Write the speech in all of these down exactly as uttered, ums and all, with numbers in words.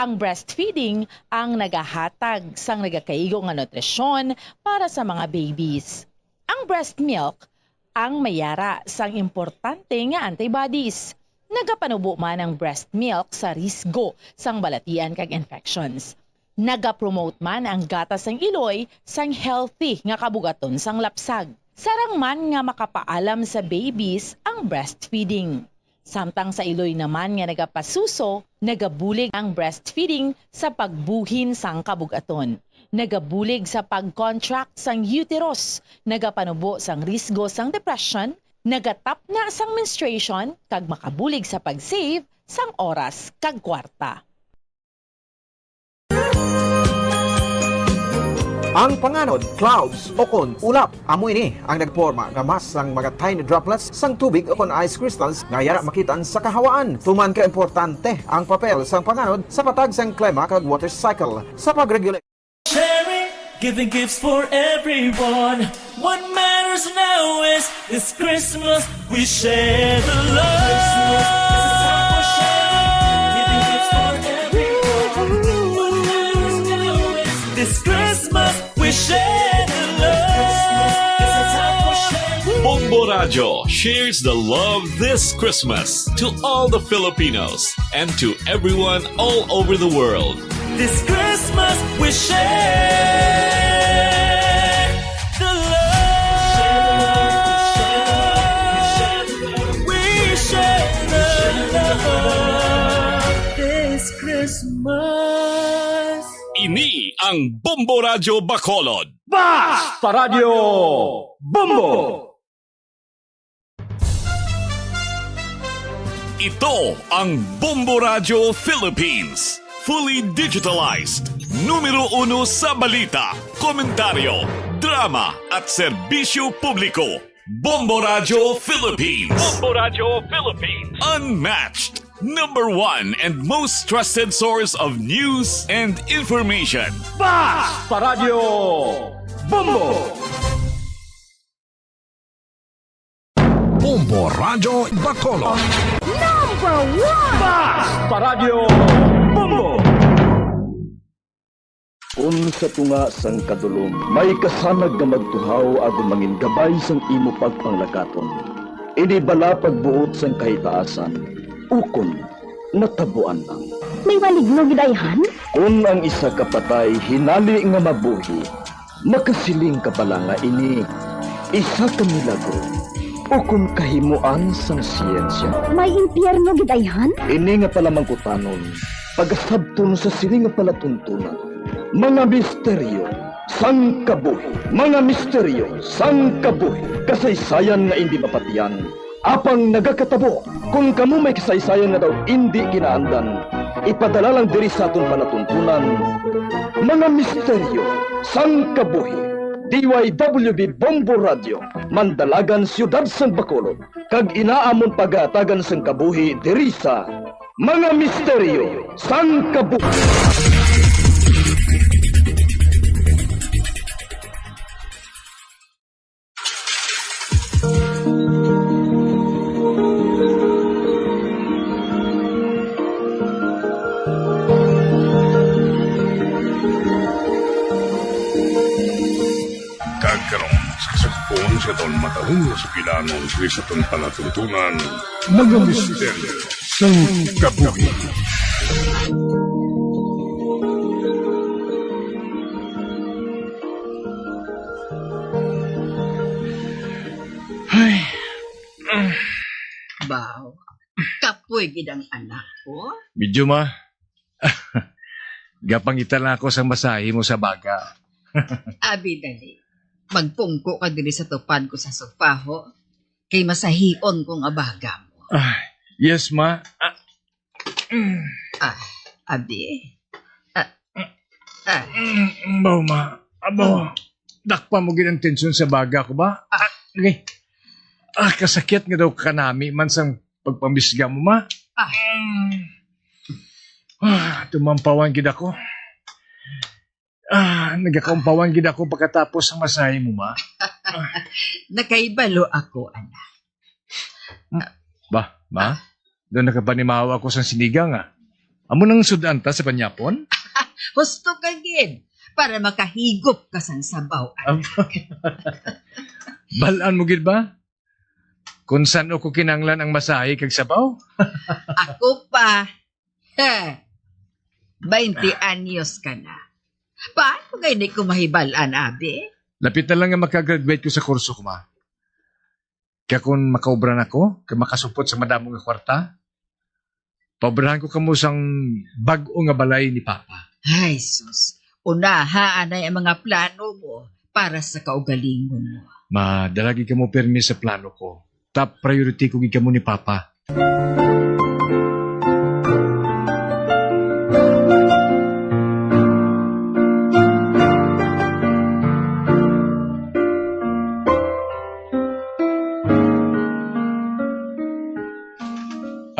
Ang breastfeeding ang nagahatag sang nagakaigo nga nutrisyon para sa mga babies. Ang breast milk ang may yara sang importante nga antibodies. Nagapanubo man ang breast milk sa risgo sang balatian kag infections. Nagapromote man ang gatas sang iloy sang healthy nga kabugaton sang lapsag. Sarang man nga makapaalam sa babies ang breastfeeding. Samtang sa iloy naman nga nagapasuso, nagabulig ang breastfeeding sa pagbuhin sang kabugaton. Nagabulig sa pag-contract sang uterus, nagapanubo sang risgo sang depression, nagatapna sang menstruation, kag makabulig sa pag-save sang oras kag kwarta. Ang panganod, clouds, ukon ulap, amo ini ang nagporma nga mass sang mga tiny droplets sang tubig ukon ice crystals nga yara makit-an sa kahawaan. Tuman ka importante ang papel sang panganod sa patag sang klima kag water cycle sa pag-regulate. Sharing, giving gifts for everyone. What matters now is this Christmas we share the love. This Christmas we share the love. Bombo Radyo shares the love this Christmas to all the Filipinos and to everyone all over the world. This Christmas we share the love. We share the love this Christmas. Ini ang Bombo Radyo Bacolod. Basta Radyo Bombo! Ito ang Bombo Radyo Philippines. Fully digitalized. Numero uno sa balita, komentaryo, drama, at serbisyo publiko. Bombo Radyo Philippines. Bombo Radyo Philippines. Unmatched. Number one and most trusted source of news and information. Basta Radyo Bombo! Bombo Radyo Bacolod. Number one! Basta Radyo Bombo! Kon sa tunga sang kadulom may kasanag nga magtuhaw agod mangin gabay sang imo pagpanglakaton, ini bala pagbuot sang kahitaasan, ukon natabuan lang. May maligno gid ayhan? Kon ang isa ka patay hinali nga mabuhi, makasiling ka bala nga ini isa ka milagro ukon kahimoan sang siyensya. May impyerno gid ayhan? Ini nga palamangkutanon pagasabton sa sini nga palatuntunan. Mga misteryo sang kabuhi. Mga misteryo sang kabuhi. Kasaysayan nga indi mapatian, apang nagakatabo. Kon kamo may kasaysayan nga daw indi kinaandan, ipadala lang diri sa aton palatuntunan. Mga misteryo sang kabuhi. D Y W B Bombo Radio, Mandalagan, Siyudad sang Bacolod, kag inaamon pagahatagan sang kabuhi diri sa Mga misteryo sang kabuhi. Kag karon, sa kasugpon sa aton matalom nga sugilanon diri sa aton palatuntunan, mga misteryo sang kabuhi. Ay, Baw, kapoy gid ang anak ko. Medyo ma. Gapangita lang ako sang masahe mo sa baga. Abi dali. Magpungko ka diri sa tupad ko sa sofa, ho. Kay masahion ko nga baga mo. Ah, yes, ma. Ah, Ah, abi. Ah, ah. Mm, Baw, ma. Abo, dakpa mo gid ang tensyon sa baga ko ba? Ah, okay. Ah, kasakit nga daw kanami man sang pagpamisga mo, ma. Ah. Mm. Ah, tumampawan gid ako. Ah, nagakaumpawan gid ako pagkatapos ang masahe mo, ma. Nakaibalo ako, anak. Ba, ma? Daw nakapanimahaw ako sang sinigang, ah. Amo nang sud-an ta sa panyapon? Husto ka gid, para makahigop ka sang sabaw. Am-, bal-an mo gid ba kung san-o ko kinahanglan ang masahi kag sabaw? Ako pa. He. Baynte anyos ka na. Paano gani ko mahibal-an, abi? Lapit na lang nga makagraduate ko sa kurso ko, ma. Kaya kung makaobra na ko, kay makasupot sa madamo nga kwarta, paobrahan ko kamo sang bag-o nga balay ni Papa. Ay, sus. Unaha anay ang mga plano mo para sa kaugalingon mo. Ma, dala gid kamo pirmi sa plano ko. Top priority ko gid kamo ni Papa.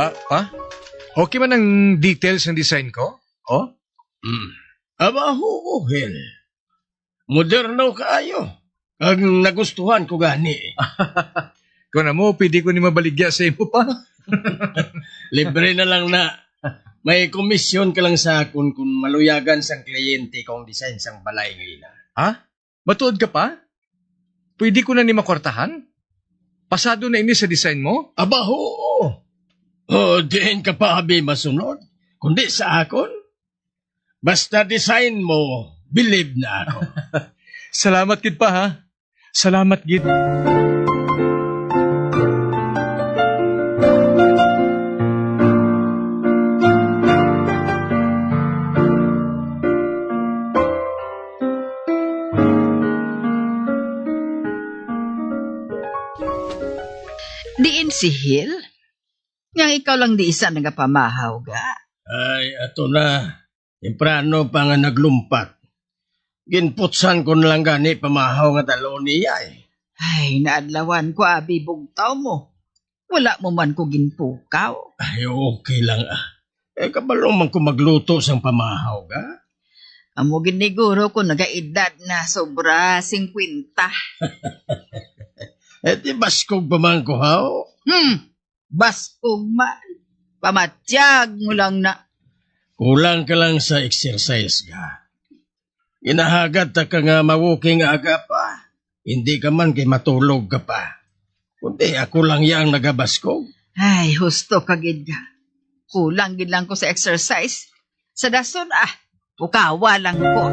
Ah, pa? Okay man ang details ng design ko? Oh? Mm. Aba, huo, Hel. Moderno kaayo. Kag nagustuhan ko gani. Kung amo, pwede ko ni mabaligya sa imo pa. Libre na lang na. May komisyon ka lang sa akon kung maluyagan sang kliyente kong design sang balay nga ina. Ha? Matuod ka pa? Pwede ko na ni makwartahan? Pasado na ini sa design mo? Aba, oo. Oh, diin ka pa abi masunod, kundi sa akon? Basta design mo, believe na ako. Salamat gid pa, ha? Salamat gid. Diin si Hil? Nga ikaw lang di isa nagapamahaw, ga? Ay, ato na. Temprano pa nga naglumpat. Ginputsan ko na lang gani pamahaw nga dalon niya, eh. Ay, naadlawan ko, abi, bugtaw mo. Wala mo man ko ginpukaw. Ay, okay lang, ah. Eh, kabalo man ko magluto sang pamahaw, ga? Amo gid ni guro ko nagaedad na sobra singkwenta. Eh, di baskog pa man ko, haw? Hmm, baskog man. Pamatyag mo lang na. Kulang ka lang sa exercise, ga. Ginahagad ta ka nga ma-walking aga pa. Hindi ka man kay matulog ka pa. Kundi ako lang yang nagabaskog. Ay, husto ka gid nga. Kulang gid lang ko sa exercise. Sa dason, ah, ukawa lang ko.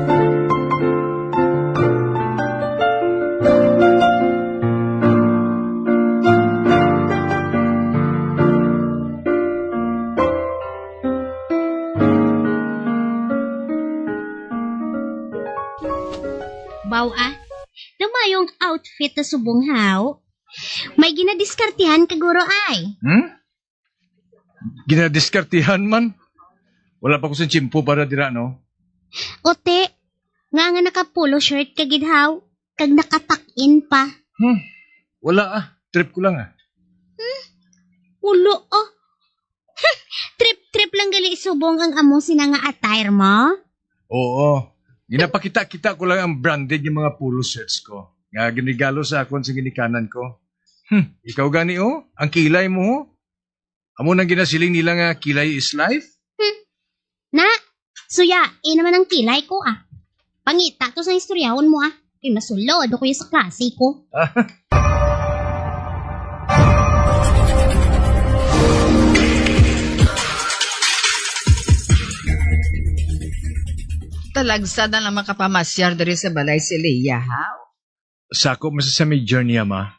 Baw, ah. Namayong outfit na subong, haw. May ginadiskartihan ka, guro, ay. Hmm? Ginadiskartihan man? Wala pa ko sa tiyempo para dira, no? Ote, nga nga naka-polo shirt ka gid, haw, kag naka-tuck-in pa. Hmm? Wala, ah. Trip ko lang, ah. Hmm? Ulo, oh. Trip-trip lang gali subong ang amo sina nga attire mo? Oo. Ginapakita-kita ko lang ang branded nga mga polo shirts ko, nga ginigalo sa akon sa ginikanan ko. Hmm, ikaw gani, oh, ang kilay mo, oh. Amo nang ginasiling nila nga kilay is life. Hmm. Na, suya, eh naman ang kilay ko, ah. Pangita to sa istoryahon mo, ah. Kay masulod ako sa klase ko. Talagsa na lang makapamasyar diri sa balay si Leah, ha? Sa ako man sa major niya, ma.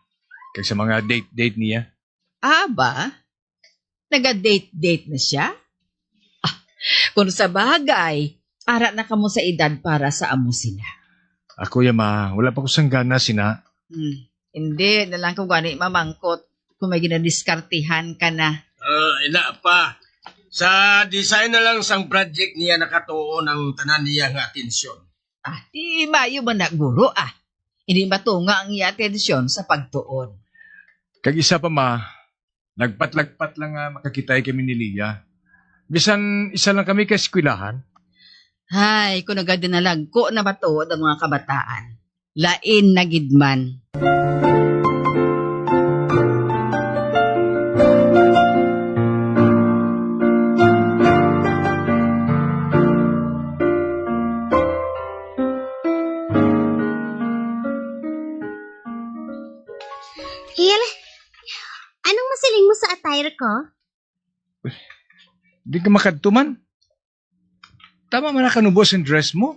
Kag sa mga date-date niya. Ah, ba? Naga-date-date na siya? Ah, kung sa bagay, ara na kamo sa edad para sa amo sila. Ako ya, ma, wala pa ko sang gana sina. Hmm. Hindi, na lang ko gani mamangkot kung may ginadiskartihan ka na. Ah, ina pa. Sa design na lang sang project niya nakatuon ang tanan niya nga atensyon. Ah, di mayo man na, guro, ah. Hindi matunga ang iya atensyon sa pagtuon. Kag isa pa, ma, lagpat-lagpat lang nga makakitay kami ni Leah. Bisan isa lang kami ka eskwelahan. Hay, kung nagadinalagko na matuod ang mga kabataan, lain na gid man. ka? Di ka makadto man. Tama man na kanubos ang dress mo.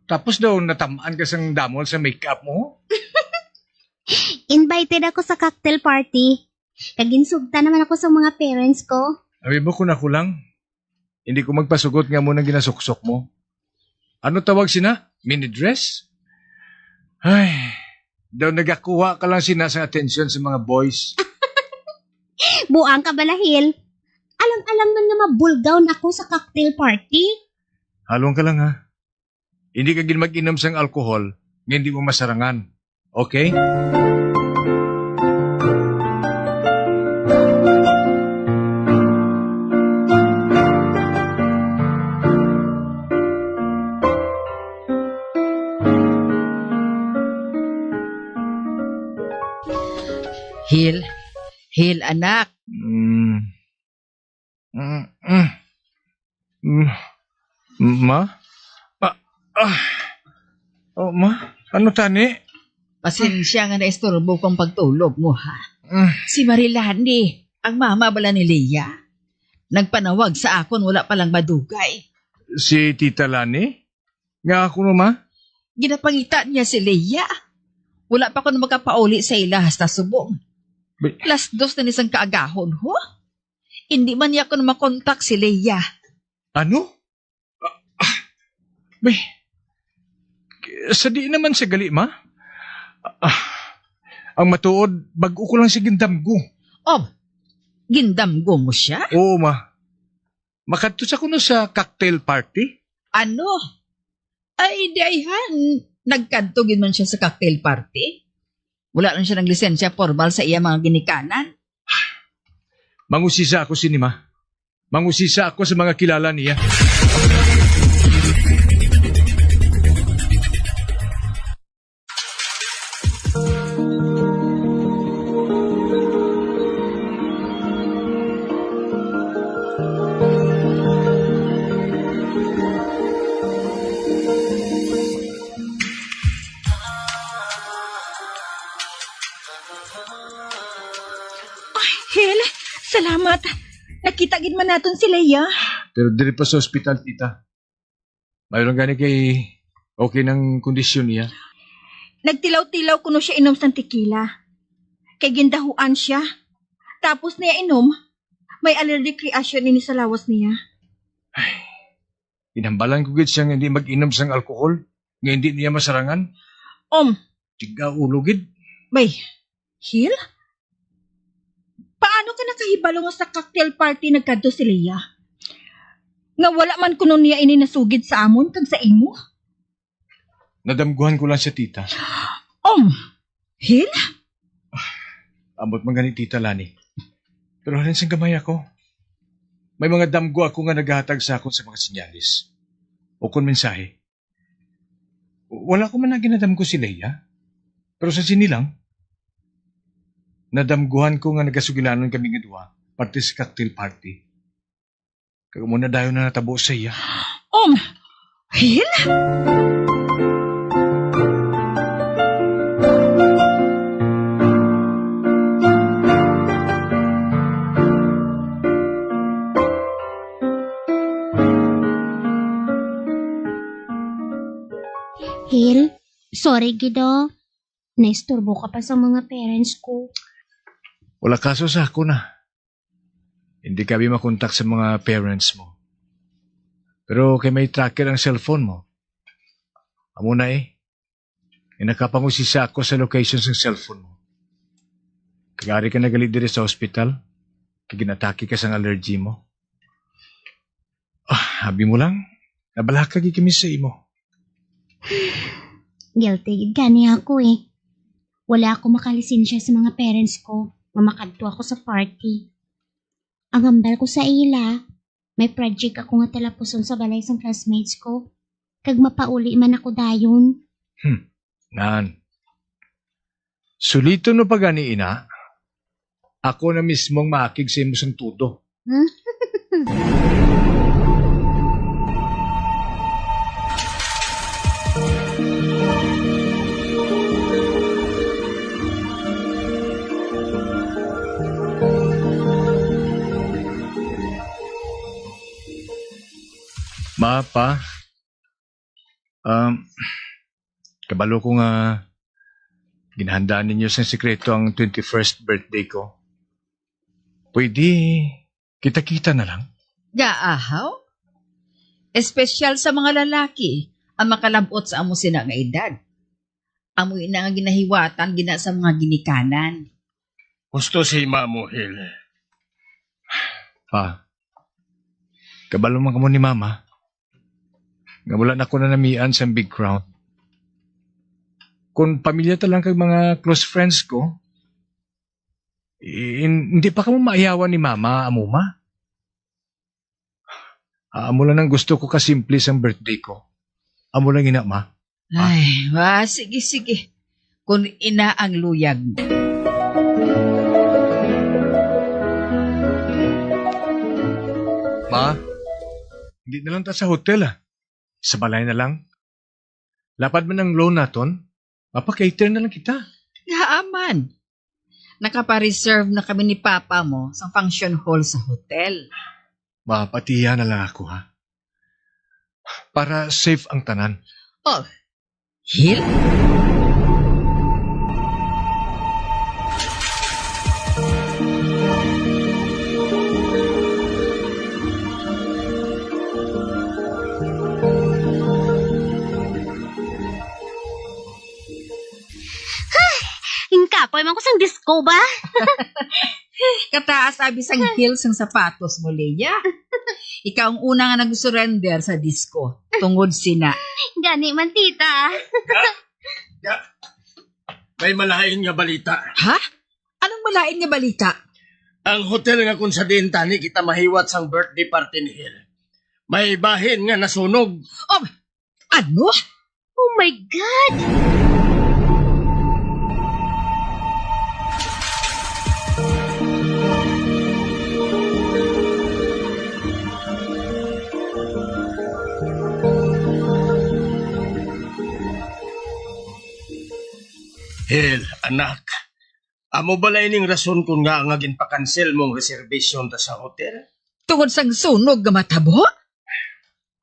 Tapos daw natamaan ka sang damol sa makeup mo. Invited ako sa cocktail party. Kag ginsugta naman ako sa mga parents ko. Abi mo, kung ako lang, hindi ko magpasugot nga amo nang ginasuksok mo. Ano tawag sina? Mini dress? Ay, daw nagakuha ka lang sina sa atensyon sa mga boys. Buang ka bala, Hil. Alang-alang man nga mabulgaw na ako sa cocktail party. Halong ka lang, ha. Hindi ka gid mag-inom sang alcohol nga hindi mo masarangan. Okay? Hil, Hil, anak. Mm. Mm, mm. Mm. Ma? Ah, ah. Oh, ma? Ano tani? Pasensya nga naisturbo ko ang pagtulog mo, ha? Mm. Si Marilani, ang mama bala ni Leia, nagpanawag sa akon wala pa lang madugay. Si Tita Lani? Nga ako no, ma? Ginapangita niya si Leia. Wala pa ko na makapauli sa ila hasta subong. Bi- Las dos na ni sang kaagahon, ho? Hindi man niya ko na makontak si Leia. Ano? Ah, ah, bay, sa di naman sa gali, ma? Ah, ang matuod, bag-o ko lang siya gindamgo. Oh, gindamgo mo siya? Oo, ma. Makadto sa kuno sa cocktail party? Ano? Ay, di ayhan. Nagkadto gid man siya sa cocktail party. Wala lang siya naglisensya formal sa iya mga ginikanan. Mangusisa ako sini, ma. Mangusisa ako sa mga kilala niya. Ay, Hil, salamat. Nakita gid man naton si Leia. Pero diri pa sa ospital, tita. Mayroon gani kay okay nang kondisyon niya. Nagtilaw-tilaw kuno siya inom sang tequila. Kay gindahuan siya. Tapos niya inom, may allergic reaction ini sa lawas niya. Ginhambalan ko gid siya nga hindi mag-inom sang alcohol nga hindi niya masarangan. Om. Tiga ulo gid. Bay, Hil? Paano ka nakahibalo nga sa cocktail party nagkadto si Leia? Nga wala man kuno niya ini nasugid sa amon kag sa imo? Nadamguhan ko lang siya, tita. Om, Hil? Ambot man gani, Tita Lani. Pero halin sang gamay ako. May mga damgo ako nga nagahatag sa akon sa mga senyales. O kon mensahe. Wala ko man na ginadamgo si Leia. Pero sa sini lang, nadamguhan ko nga nagasugilanon kami nga duha parte sa cocktail party. Kag amo na dayon na natabo sa iya. Um, Hil? Hil, sorry gid, oh. Naisturbo ka pa sa mga parents ko. Wala kaso sa ako na. Hindi kami makontak sa mga parents mo. Pero kay may tracker ang cellphone mo. Amo na eh. Nga nakapangusisa ako sa location sa cellphone mo. Kag ari ka nagali diri sa hospital. Kay ginatake ka sang allergy mo. Ah, abi mo lang. Nabalaka gid kami sa imo. Guilty gid gani ako eh. Wala ako makalisensya sa mga parents ko nga makadto ako sa party. Ang hambal ko sa ila, may project ako nga talapuson sa balay sang classmates ko, kag mapauli man ako dayon. Hmm. Nan. Suliton mo pa gani ina. Ako na mismo ang maakig sa imo sang tudo. Ma, Pa, um, kabalo ko nga ginahandaan ninyo sang sikreto ang twenty-first birthday ko. Pwede kita-kita na lang? Gaahaw? Espesyal sa mga lalaki ang makalab-ot sa amo sina nga edad. Amo ina nga ginahiwatan gina sa mga ginikanan. Gusto si Mamo Hil. Pa, kabalo man kamo ni Mama nga wala na ko nanamian sang big crowd. Kung pamilya ta lang kag mga close friends ko, in-, hindi pa kamo maayawan ni Mama, amo ma? Ah, amo lang ang gusto ko kasimple sang birthday ko. Amo lang ina, Ma. Ay, wa, sige, sige. Kung ina ang luyag mo. Ma, hindi na lang ta sa hotel, ah. Sa balay na lang. Lapad man ang loan naton, mapa-cater na lang kita. Nga aman. Nakapa-reserve na kami ni Papa mo sa function hall sa hotel. Mapatiya na lang ako, ha? Para safe ang tanan. Oh, Hil? Ay, kapoy man ko sang disco ba? Kataas abi sang heel sang sapatos mo, Leia. Ikaw ang una nga nag-surrender sa disco tungod sina. Gani man, tita. Ya, ya. May malain nga balita. Ha? Anong malain nga balita? Ang hotel nga kung sa diin tani kita mahiwat sang birthday party ni Hil, may bahin nga nasunog. Oh, ano? Oh my God! Hil, anak, amo bala ining rason kon ngaa nga ginpakansel mo ang reservation ta sa hotel? Tungod sang sunog nga matabo?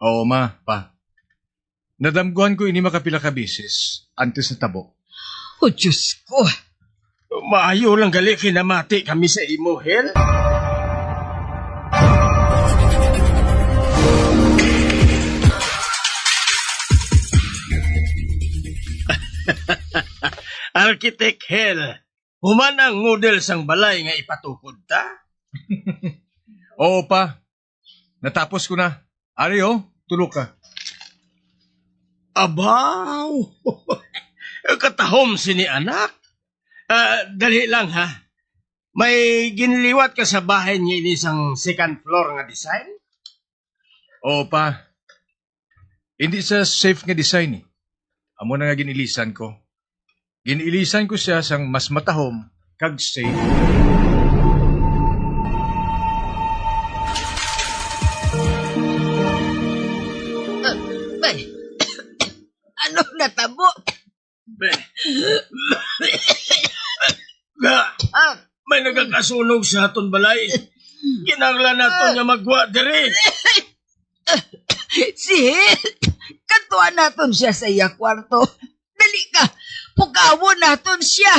Oo, ma, pa. Nadamguhan ko ini makapila ka beses antes natabo. Oh, Diyos ko. Maayo lang gali kay namati kami sa imo, Hel. Architect Hel, human ang model sang balay nga ipatukod ta? Oo, pa. Natapos ko na. Ari, oh, tulo ka. Abaw! Katahom sini, anak. Ah, dali lang, ha. May ginliwat ka sa bahin nga ini sang second floor nga design? Oo, pa. Hindi sa safe nga design, eh. Amo na nga ginilisan ko. Ginilisan ko sia sang mas matahom kag safe. Ah, bay. Ano natabo? Be. Ah, may nagakasunog sa aton balay. Kinahanglan naton nga magwa diri. Si Hel, kadtuan naton sia sa iya kwarto. Dali ka, pukawon naton sia.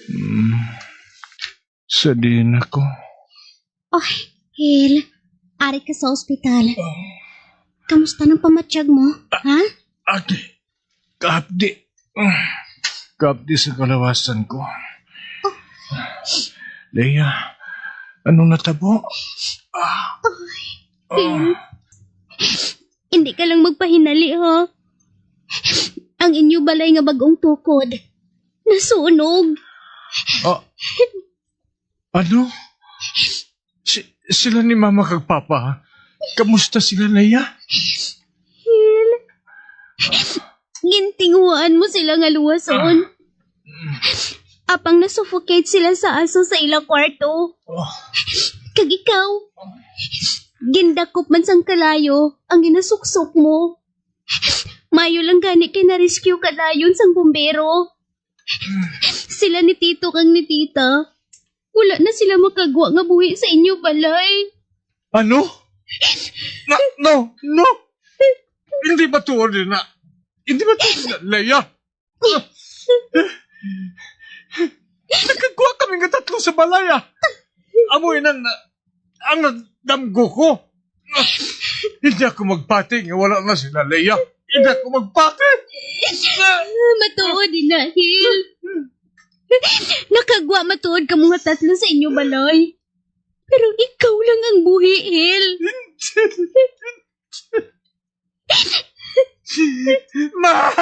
Hmm. Sa diin ako? Oy, Hel, ari ka sa ospital. Kamusta nang pamatyag mo, ha? Ate, kaapdi. Kaapdi sa kalawasan ko. Leia, anong natabo? Ah. Hel, hindi ka lang magpahinali, ha? Ang inyo balay nga bag-ong tukod, nasunog. Ah, ano? Si, sila ni Mama kag Papa, kamusta sila, Leia? Hel, gintinguhaan mo sila nga luwason. Apang na-suffocate sila sa aso sa ila kwarto. Oh. Kag ikaw, gindakop man sang kalayo ang ginasuksok mo. Mayo lang gani kay na-rescue ka dayon sang bumbero. Sila ni Tito kag ni Tita, wala na sila makagwa nga buhi sa inyo balay. Ano? Na, no, no. Hindi matuod na. Hindi matuod na, Leia. Nakagwa kami nga tatlo sa balay, ah. Amo inan, ang damgo ko. Hindi ako magpati nga wala na sila, Leia. Hindi ako magpati. Matuod na, Hil. Nakagwa matuod kamo nga tatlo sa inyo balay. Pero ikaw lang ang buhi, Hil. Ma!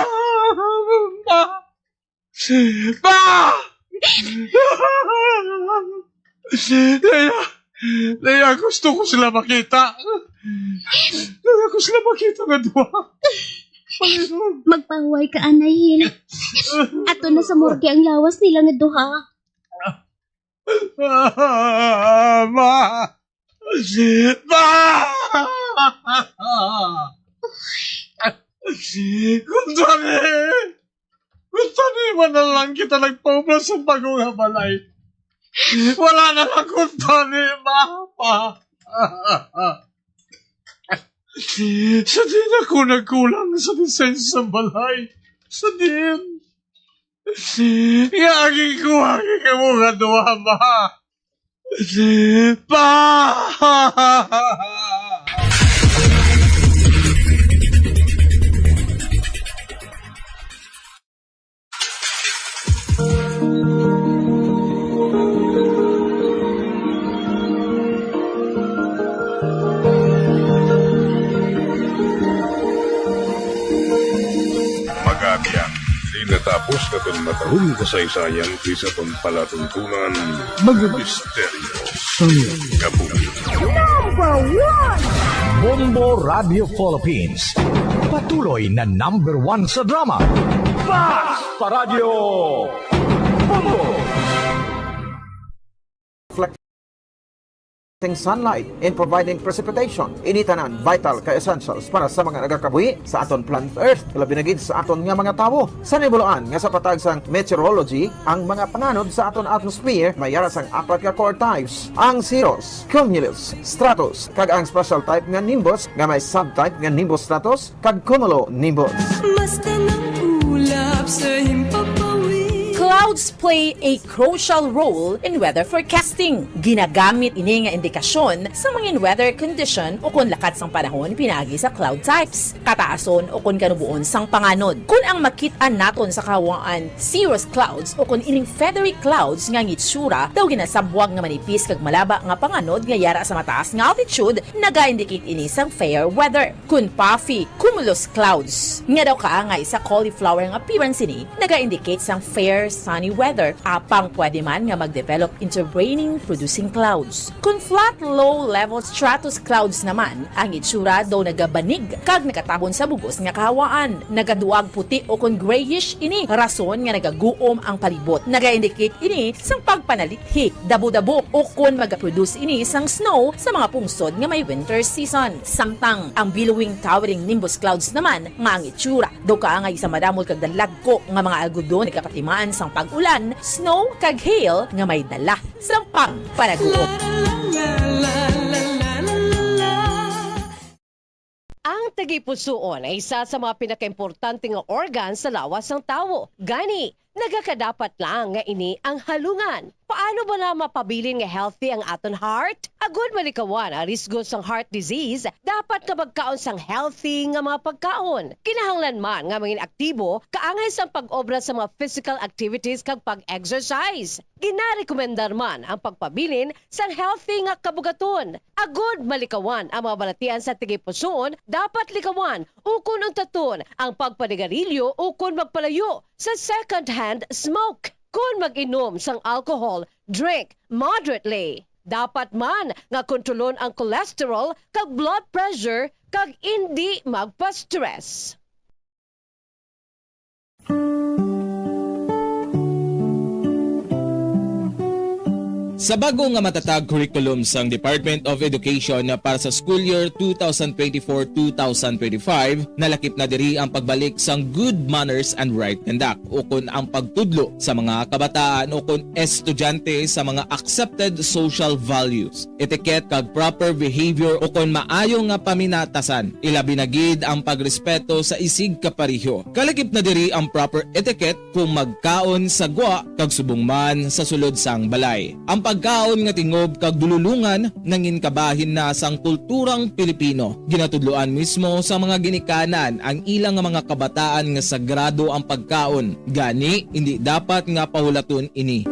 Ma! Ma! Leia! Leia, gusto ko sila makita. Gusto ko sila makita nga duha. Panginoon. Magpahuway ka, Anay Hil. Ato na sa morgue ang lawas nila nga duha. Ma! Ma! Kuntani! Kuntani man na lang kita nagpaubra sa bago nga balay. Wala na lang kuntani, Ma! Ma! Sa din ako nagkulang sa design sa balay. Sa din. Yagi ko, yagi ka mo nga duha, Ma. Pa! Mag-abyan. Di natapos naton matahong kasaysayan, kis aton palatuntunan, mga misteryo sang kabuhi. Number one! Bombo Radio Philippines. Patuloy na number one sa drama. Fast pa Radio! Bombo! Reflecting sunlight and providing precipitation. Ini tanan vital ka essentials para sa mga nagakabuhi sa aton planet Earth, labi na gid sa aton nga mga tawo. Sa nahibaloan nga sa patag sang meteorology, ang mga panganod sa aton atmosphere may yara sang apat ka core types: ang cirrus, cumulus, stratus, kag ang special type nga nimbus nga may subtype nga nimbus stratus kag cumulonimbus. Basta ng ulap sa himpapawid. Clouds play a crucial role in weather forecasting. Ginagamit ini nga indikasyon sa mga weather condition o kon lakat sang panahon pinaagi sa cloud types, kataason o kon kanuboon sang panganod. Kon ang makit-an naton sa kahawaan cirrus clouds o kon ining feathery clouds nga ang itsura daw ginasabwag nga manipis kag malaba nga panganod nga yara sa mataas nga altitude, naga-indicate ini sang fair weather. Kon puffy cumulus clouds, nga daw kaangay sa cauliflower nga appearance ini, naga-indicate sang fair sunny weather, apang pwede man nga mag-develop into raining producing clouds. Kon flat low level stratus clouds naman, ang itsura daw nagabanig kag nagatabon sa bug-os nga kahawaan. Nagaduag puti o kon grayish ini, rason nga nagaguom ang palibot. Naga-indicate ini sang pagpanalithi, dabo-dabo, o kon magaproduce ini sang snow sa mga pungsod nga may winter season. Samtang ang billowing towering nimbus clouds naman nga ang itsura daw kaangay sa madamol kag dalagko nga mga algodon nagapatimaan sang pag-ulan, snow, kag hail nga may dala sang pagpanaguom. Ang tagipusoon ay isa sa mga pinakaimportante nga organ sa lawas sang tawo. Gani, nagakadapat lang nga ini ang halungan. Paano ba na mapabilin nga healthy ang aton heart? Agud malikawan ang risgo sang heart disease, dapat nga magkaon sang healthy nga mga pagkaon. Kinahanglan man nga mangin aktibo, kaangay sang pag-obra sa mga physical activities kag pag-exercise. Ginarekomendar man ang pagpabilin sang healthy nga kabugaton. Agud malikawan ang mga balatian sa tagipusoon, dapat likawan ukon untaton ang pagpanigarilyo ukon magpalayo sa second-hand smoke. Kon mag-inom sang alcohol, drink moderately. Dapat man nga kontrolon ang cholesterol kag blood pressure kag indi magpa-stress. Sa bag-o nga matatag curriculum sang Department of Education para sa school year two thousand twenty-four, two thousand twenty-five, nalakip na diri ang pagbalik sang good manners and right conduct, ukon ang pagtudlo sa mga kabataan ukon estudyante sa mga accepted social values, etiquette, kag proper behavior, ukon maayo nga paminatasan, ilabi na gid ang pagrespeto sa isig kapareho. Kalakip na diri ang proper etiquette kung magkaon sa gwa kag subong man sa sulod sang balay. Ang pagkaon nga tingob kag dululongan nangin kabahin na sang kulturang Pilipino. Ginatudloan mismo sa mga ginikanan ang ila nga mga kabataan nga sagrado ang pagkaon, gani indi dapat nga pahulaton ini.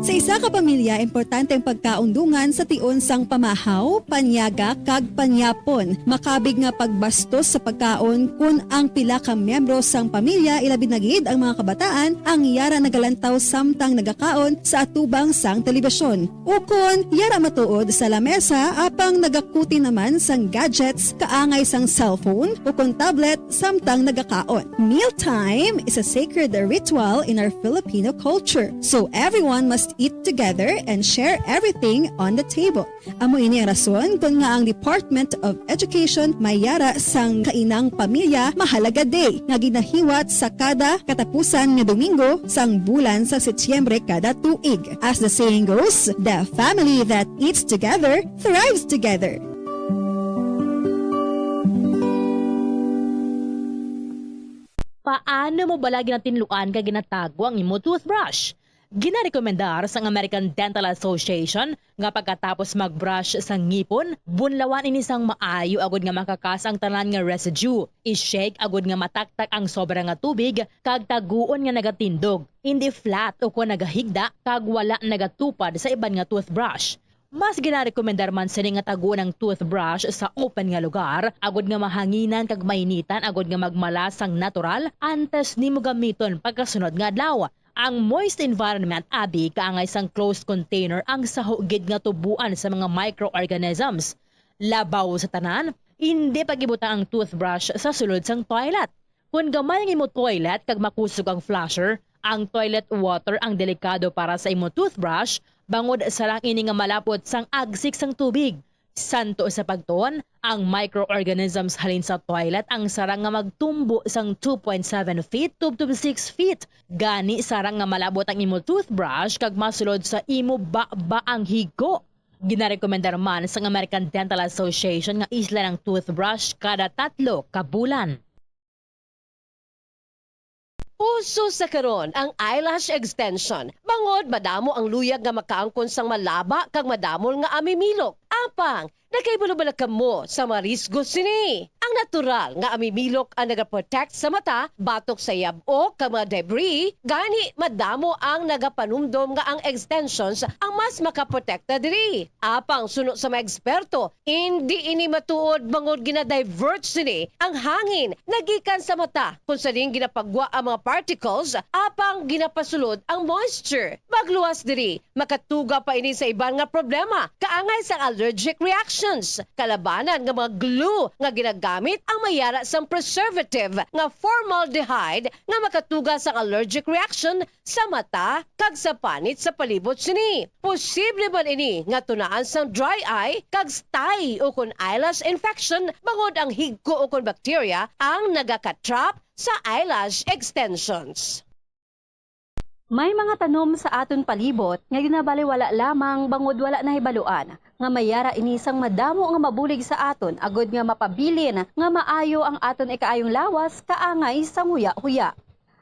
Sa isa ka pamilya, importante ang pagkaon dungan sa tion sang pamahaw, panyaga, kag panyapon. Makabig nga pagbastos sa pagkaon kon ang pila ka miyembro sang pamilya, ilabi na gid ang mga kabataan, ang yara nagalantaw samtang nagakaon sa atubang sang telebisyon. Ukon yara matuod sa lamesa apang nagakuti naman sang gadgets kaangay sang cellphone ukon tablet samtang nagakaon. Mealtime is a sacred ritual in our Filipino culture, so everyone must eat together and share everything on the table. Amo ini ang rason kon nga ang Department of Education may yara sang Kainang Pamilya Mahalaga Day nga ginahiwat sa kada katapusan nga Domingo sang bulan sa Setyembre kada tuig. As the saying goes, the family that eats together thrives together. Paano mo bala ginatinluan kag ginatago ang imo toothbrush? Ginarekomendar sang American Dental Association nga pagkatapos mag-brush sa ngipon, bunlawan ini sang maayo agud nga makakas ang tanan nga residue. I-shake agud nga mataktak ang sobra nga tubig kag taguon nga nagatindog, hindi flat ukon nagahigda kag wala nagatupad sa iban nga toothbrush. Mas ginarekomendar man sini nga taguon ang toothbrush sa open nga lugar, agud nga mahanginan kag mainitan, agud nga magmala sang natural antes nimo gamiton pagkasunod nga adlaw. Ang moist environment abi kaangay sang closed container ang saho gid nga tubuan sa mga microorganisms. Labaw sa tanan, indi pag-ibutang ang toothbrush sa sulod sang toilet. Kon gamay ang imo toilet kag makusog ang flusher, ang toilet water ang delikado para sa imo toothbrush, bangod sarang ini nga malapot sang agsik sang tubig. Santo sa pagtuon, ang microorganisms halin sa toilet ang sarang nga magtumbo sang two point seven feet tubtob six feet. Gani, sarang nga malabot ang imo toothbrush kag masulod sa imo baba ang higko. Ginarekomendar man sang American Dental Association nga islan ang toothbrush kada tatlo ka bulan. Uso sa karon ang eyelash extension, bangod madamo ang luyag nga makaangkon sang malaba kag madamol nga amimilok. Apang, nakahibalo bala kamo sa mga risgo sini? Ang natural nga amimilok ang nagaprotect sa mata batok sa yab-ok kag mga debris, gani madamo ang nagapanumdom nga ang extensions ang mas makaprotekta diri. Apang suno sa mga eksperto, indi ini matuod bangod gina-divert sini ang hangin nagikan sa mata, kung sa diin ginapagwa ang mga particles apang ginapasulod ang moisture. Pagluwas diri, makatuga pa ini sa iban nga problema, kaangay sang allergic reactions. Kalabanan nga mga glue nga ginagamit ang may yara sang preservative nga formaldehyde nga makatuga sang allergic reaction sa mata kag sa panit sa palibot sini. Posible man ini nga tunaan sang dry eye kag stye ukon eyelash infection bangod ang higko ukon bakterya ang nagaka-trap sa eyelash extensions. May mga tanom sa aton palibot nga ginabaliwala lamang bangod wala nahibaluan nga may yara ini sang madamo nga mabulig sa aton agod nga mapabilin nga maayo ang aton ikaayong lawas kaangay sang huya-huya.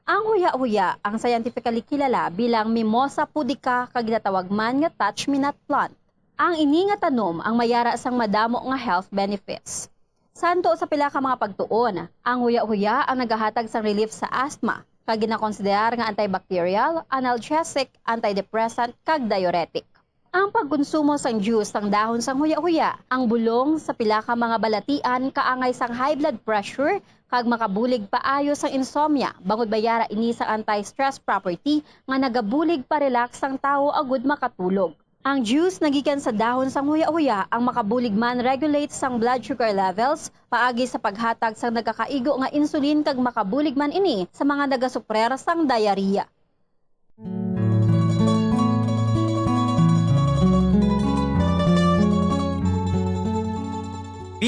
Ang huya-huya ang scientifically kilala bilang Mimosa pudica kag ginatawag man nga touch-me-not plant. Ang ini nga tanom ang may yara sang madamo nga health benefits. Santo sa pila ka mga pagtuon, ang huya-huya ang nagahatag sang relief sa asthma, kag ginakonsiderar nga antibacterial, analgesic, antidepressant, kag diuretic. Ang pagkonsumo sang juice sang dahon sang huya-huya, ang bulong sa pila ka mga balatian kaangay sang high blood pressure, kag makabulig paayo sang insomnia, bangod may yara ini sang anti-stress property nga nagabulig pa-relax sang tawo agud makatulog. Ang juice nagikan sa dahon sang huya-huya ang makabulig man regulate sang blood sugar levels paagi sa paghatag sang nagakaigo nga insulin kag makabulig man ini sa mga nagasuprer sang diarrhea.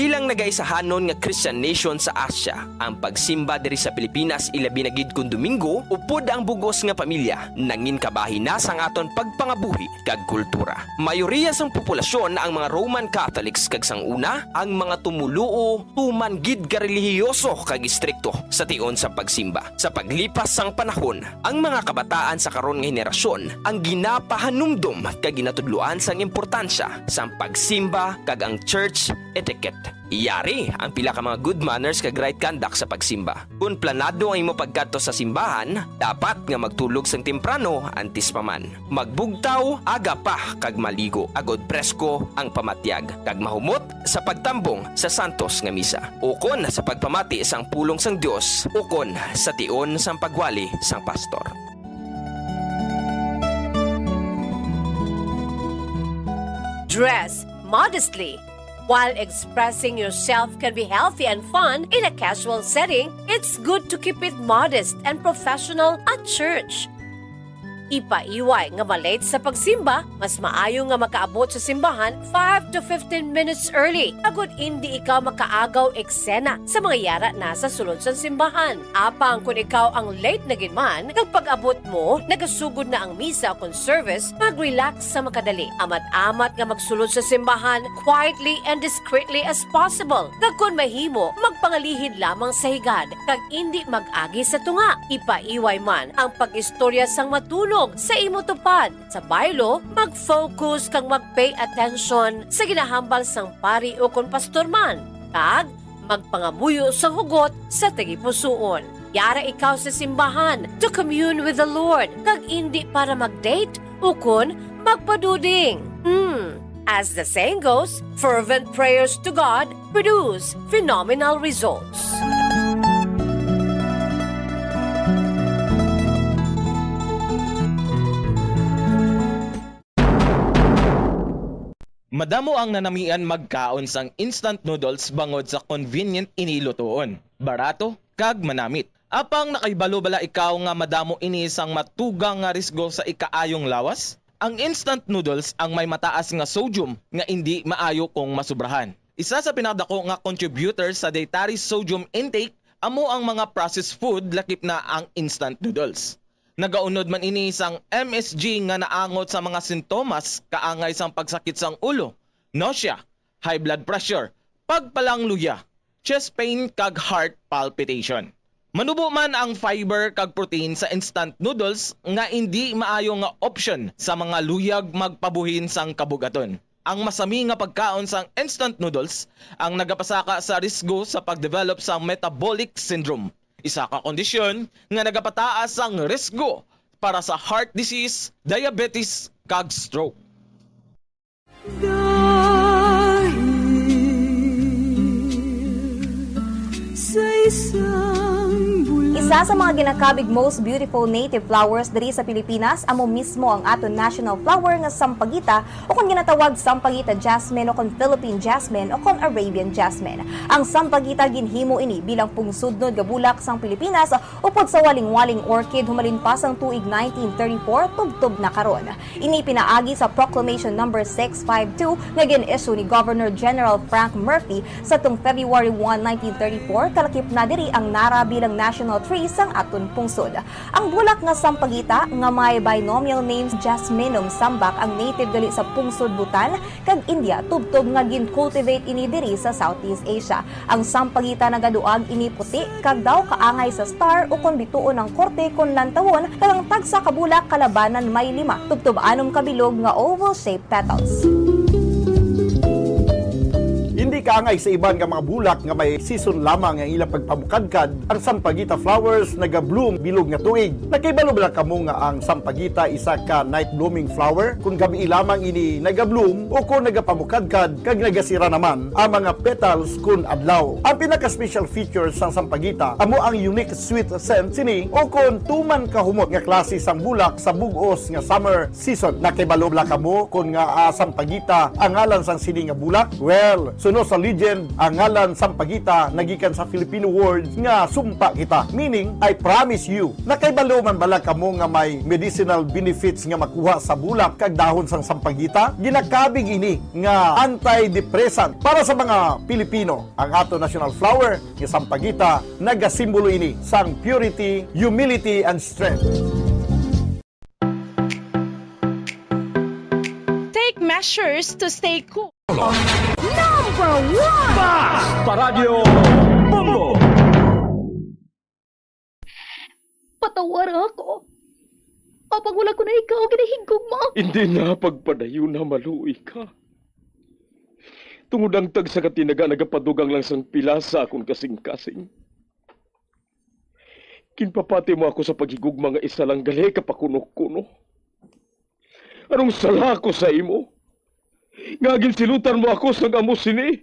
Bilang nagaisahanon nga Christian nation sa Asia, ang pagsimba diri sa Pilipinas, ilabi na gid kon Domingo, upod ang bug-os nga pamilya, nangin kabahin na sang aton pagpangabuhi kag kultura. Mayoriya sang populasyon ang mga Roman Catholics, kag sang una, ang mga tumoluo tuman gid ka relihiyoso kag istrikto sa tion sa pagsimba. Sa paglipas sang panahon, ang mga kabataan sa karon nga henerasyon ang ginapahanumdom kag ginatudloan sang importansya sang pagsimba kag ang church etiquette. Yari ang pila ka mga good manners kag right conduct sa pagsimba. Kon planado ang imo pagkadto sa simbahan, dapat nga magtulog sang temprano antes pa man. Magbugtaw aga pa kag maligo, agod presko ang pamatyag, kag mahumot sa pagtambong sa santos nga misa, ukon sa pagpamati sang pulong sang Dios, ukon sa tion sang pagwali sang pastor. Dress modestly. While expressing yourself can be healthy and fun in a casual setting, it's good to keep it modest and professional at church. Ipaiway nga ma-late sa pagsimba, mas maayo nga makaabot sa simbahan five to fifteen minutes early, agod indi ikaw makaagaw eksena sa mga yara na sa sulod sang simbahan. Apang kon ikaw ang late na gid man, kag pag-abot mo, nagasugod na ang misa ukon service, mag-relax sa makadali. Amat-amat nga magsulod sa simbahan quietly and discreetly as possible. Kag kon mahimo, magpangalihid lamang sa higad, kag indi mag-agi sa tunga. Ipaiway man ang pag-istorya sang matunog sa imo tupad. Sa baylo, mag-focus kag mag-pay attention sa ginahambal sang pari ukon pastor man, kag magpangamuyo sang hugot sa tagipusoon. Yara ikaw sa simbahan to commune with the Lord, kag indi para mag-date ukon magpaduding. Hmm. As the saying goes, fervent prayers to God produce phenomenal results. Madamo ang nanamian magkaon sang instant noodles bangod sa convenient ini lutoon, barato, kag manamit. Apang nakahibalo bala ikaw nga madamo ini sang matugang nga risgo sa ikaayong lawas? Ang instant noodles ang may mataas nga sodium nga indi maayo kung masubrahan. Isa sa pinakadako nga contributor sa dietary sodium intake amo ang mga processed food, lakip na ang instant noodles. Nagaunod man ini sang M S G nga naangot sa mga sintomas kaangay sang pagsakit sang ulo, nausea, high blood pressure, pagpalangluya, chest pain, kag heart palpitation. Manubo man ang fiber kag protein sa instant noodles nga indi maayo nga option sa mga luyag magpabuhin sang kabugaton. Ang masami nga pagkaon sang instant noodles ang nagapasaka sa risgo sa pag-develop sang metabolic syndrome, isa ka kondisyon nga nagapataas sang risgo para sa heart disease, diabetes, kag stroke. Dahil sa isang bula- Isa sa mga ginakabig most beautiful native flowers diri sa Pilipinas amo mismo ang aton national flower nga sampagita, o kon ginatawag sampagita jasmine, o kon Philippine jasmine, o kon Arabian jasmine. Ang sampagita, ginhimo ini bilang pungsudnod nga bulak sang Pilipinas upod sa walingwaling orchid humalin pa sang tuig nineteen thirty-four tubtob na karon. Ini pinaagi sa Proclamation Number six five two nga gin-issue ni Governor General Frank Murphy sadtong February one, nineteen thirty-four, kalakip na diri ang nara bilang national tree sang aton pungsod. Ang bulak nga sampagita nga may binomial name Jasminum sambac ang native gali sa pungsod Bhutan kag India, tubtob nga gin-cultivate ini diri sa Southeast Asia. Ang sampagita nagaduag ini puti kag daw kaangay sa star ukon bituon ang korte kon lantawon, kag ang tagsa ka bulak kalabanan may lima, tubtob anom ka bilog nga oval-shaped petals. Hindi kaangay sa iban nga mga bulak nga may season lamang ang ilang pagpamukadkad, ang sampagita flowers naga-bloom bilog nga tuig. Nakahibalo bala kamo nga ang sampagita isa ka night blooming flower? Kung gabii lamang ini naga-bloom o kung nagapamukadkad kag nagasira naman ang mga petals kun adlaw. Ang pinaka-special feature sang sampagita amo ang unique sweet scent sini o kon tuman kahumot nga klase sang bulak sa bug-os nga summer season. Nakahibalo bala kamo kon ngaa sampagita ang ngalan sang sini nga bulak? Well, suno Sa legend, ang ngalan Sampaguita nagikan sa Filipino word nga "sumpa kita," meaning, "I promise you." Nakahibalo man bala kamo nga may medicinal benefits nga makuha sa bulak kag dahon sang sampaguita? Ginakabig ini nga antidepressant. Para sa mga Pilipino, ang ato national flower nga sampaguita nagasimbolo ini sang purity, humility, and strength. Take measures to stay cool. Number one! Basta Radyo Bombo! Patawara ako. Apang wala ko na ikaw ginahigugma. Hindi na pagpadayon na maluoy ka. Tungod ang tagsa ka tinaga nagapadugang lang sang pila sa akon kasing-kasing. Ginpapati mo ako sa paghigugma nga isa lang gali ka pakuno-kuno. Anong sala ko sa imo? Nga ginsilutan mo ako sang amo sini?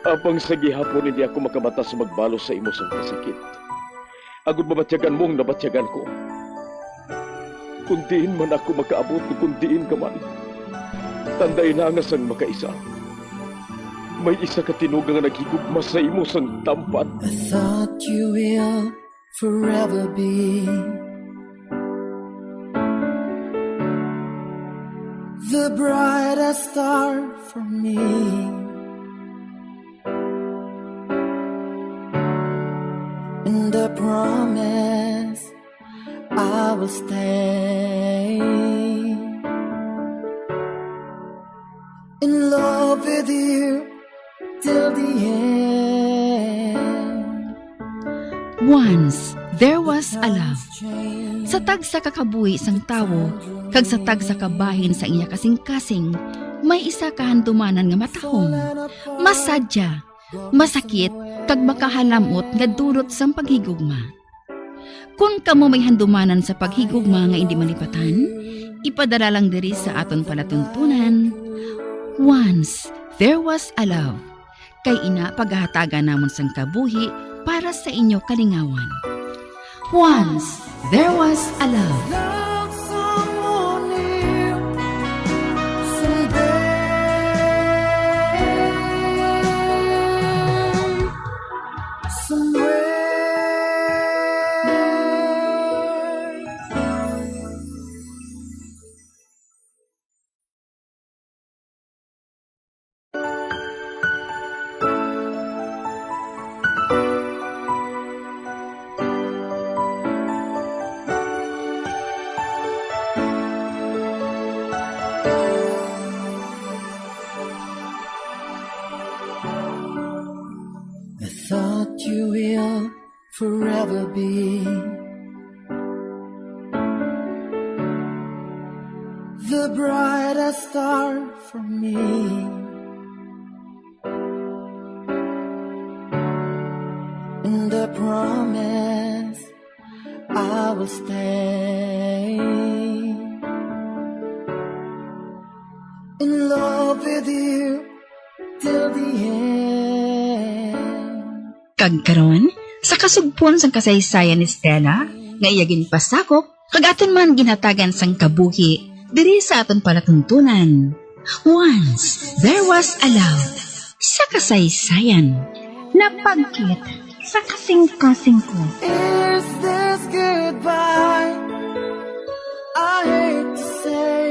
Apang sa gihapon hindi ako makabata sa magbalos sa imo sang kasakit. Agod mabatyagan mo ang nabatyagan ko. Kung diin man ako makaabot, kung diin ka man, tandai na nga sang makaisa, may isa ka tinuga nga naghigugma sa imo sang tampad. I thought you will forever be the brightest star for me. And I promise I will stay in love with you till the end. Once there was a love. Sa tagsa ka kabuhi sang tawo kag sa tagsa ka bahin sa iya kasing-kasing, may isa ka handumanan nga matahom, masadya, masakit, kag makahalam-ot nga dulot sang paghigugma. Kon kamo may handumanan sa paghigugma nga indi malipatan, ipadala lang diri sa aton palatuntunan, Once There Was a Love. Kay ina, paghahatagan namon sang kabuhi para sa inyo kalingawan. Once There Was a Love. Love someone new someday. Somewhere. I thought you will forever be the brightest star for me. And I promise I will stay in love with you till the end. Kag karon, sa kasugpon sang kasaysayan ni Stella, nga iya ginpasakop, kag aton man ginhatagan sang kabuhi diri sa aton palatuntunan. Once There Was a Love. Sa kasaysayan, napagkit sa kasing-kasing ko. Is this goodbye? I hate to say,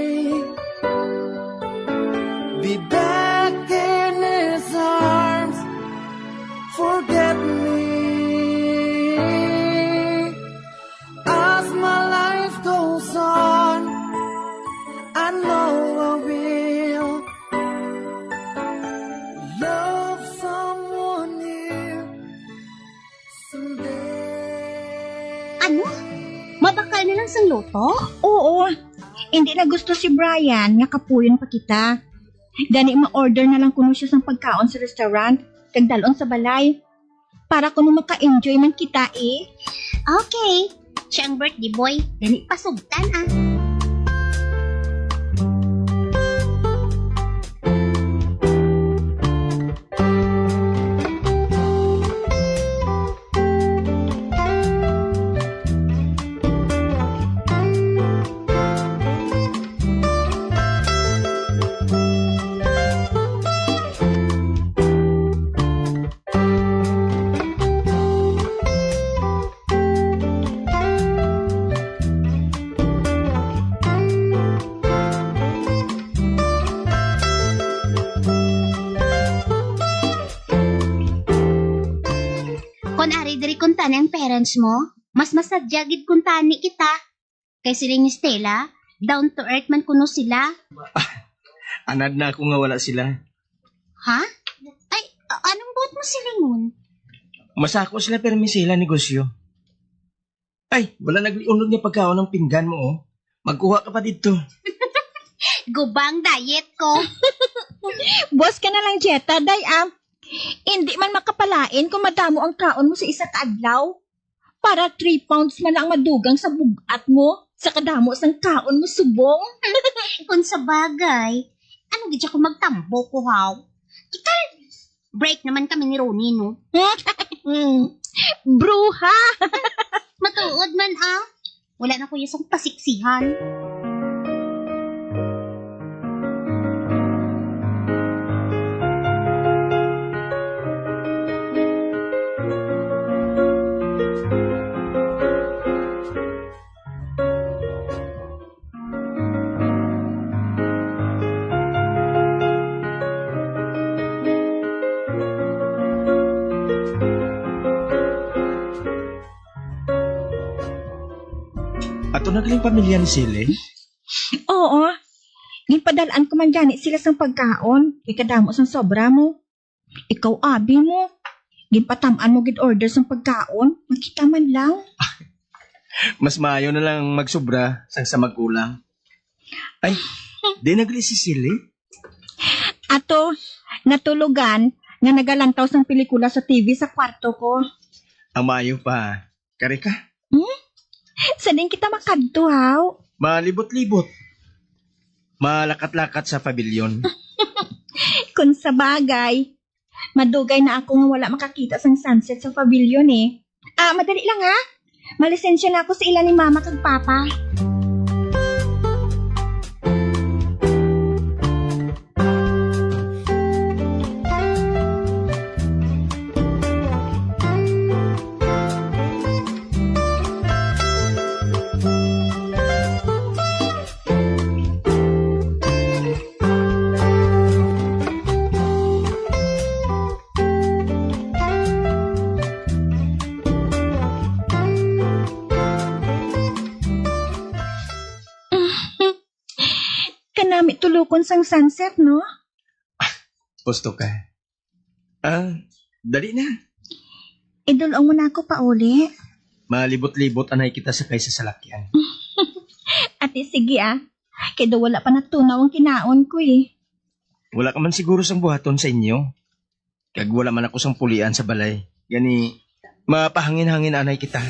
be back in his arms. Forget me as my life goes on. I know I will love someone new someday. Ano? Mabakal na lang sang loto? Oo. Hindi na gusto si Brian nga kapuyon pa kita. Gani ma-order na lang kuno siya sang pagkaon sa restaurant kag dal-on sa balay. Para kuno maka-enjoy man kita, eh. Okay. Siya ang birthday boy. Gani pasugtan, ah. tani ang parents mo? Mas masadya gid kung tani kita. Kay sila ni Stella, down to earth man kuno sila. Anad na ako nga wala sila. Ha? Ay, a- anong buot mo silingon? Masako sila, pero may sila negosyo. Ay, wala nagliunod nga pagkaon ang pinggan mo, oh. Magkuha ka pa dito. Gubang diet ko. Boss ka na lang, Jetta, day, ah. Hindi man makapalain kung madamo ang kaon mo sa isa ka adlaw. Para three pounds man ang madugang sa bug-at mo, sa kadamo sang kaon mo subong. Kung sa bagay, ano gid ako magtambo ko, haw? Total, break naman kami ni Ronnie, no? Hmm. Bruha! Matuod man, ah. Wala na ko isang pasiksihan. Ato na galing pamilya ni Sili? Oo. Ginpadal-an ko man gani sila sang pagkaon, kay kadamo sang sobra mo. Ikaw, abi mo, ginpatam-an mo gid order sang pagkaon, makita man lang. Mas maayo na lang magsubra sang sa magkulang. Ay, di nagli si Sili? Ato, natulugan nga nagalantaw sang pelikula sa T V sa kwarto ko. Ang maayo pa, kari ka? Hmm? Sa din kita makadto, haw? Malibot-libot. Malakat-lakat sa pavilion. Kung sa bagay, madugay na ako nga wala makakita sang sunset sa pavilion, eh. Ah, madali lang, ha? Malisensya na ako sa ila ni Mama kag Papa. Kanami tulukon sang sunset, no? Gusto ka? Ah, dali na. Idul-ong mo na ako pauli. Malibot-libot anay kita sakay sa salakyan. Ate, sige, ah. Kay daw wala pa natunaw ang kinaon ko, eh. Wala ka man siguro sang buhaton sa inyo. Kag wala man ako sang pulian sa balay. Gani, mapahangin-hangin anay kita.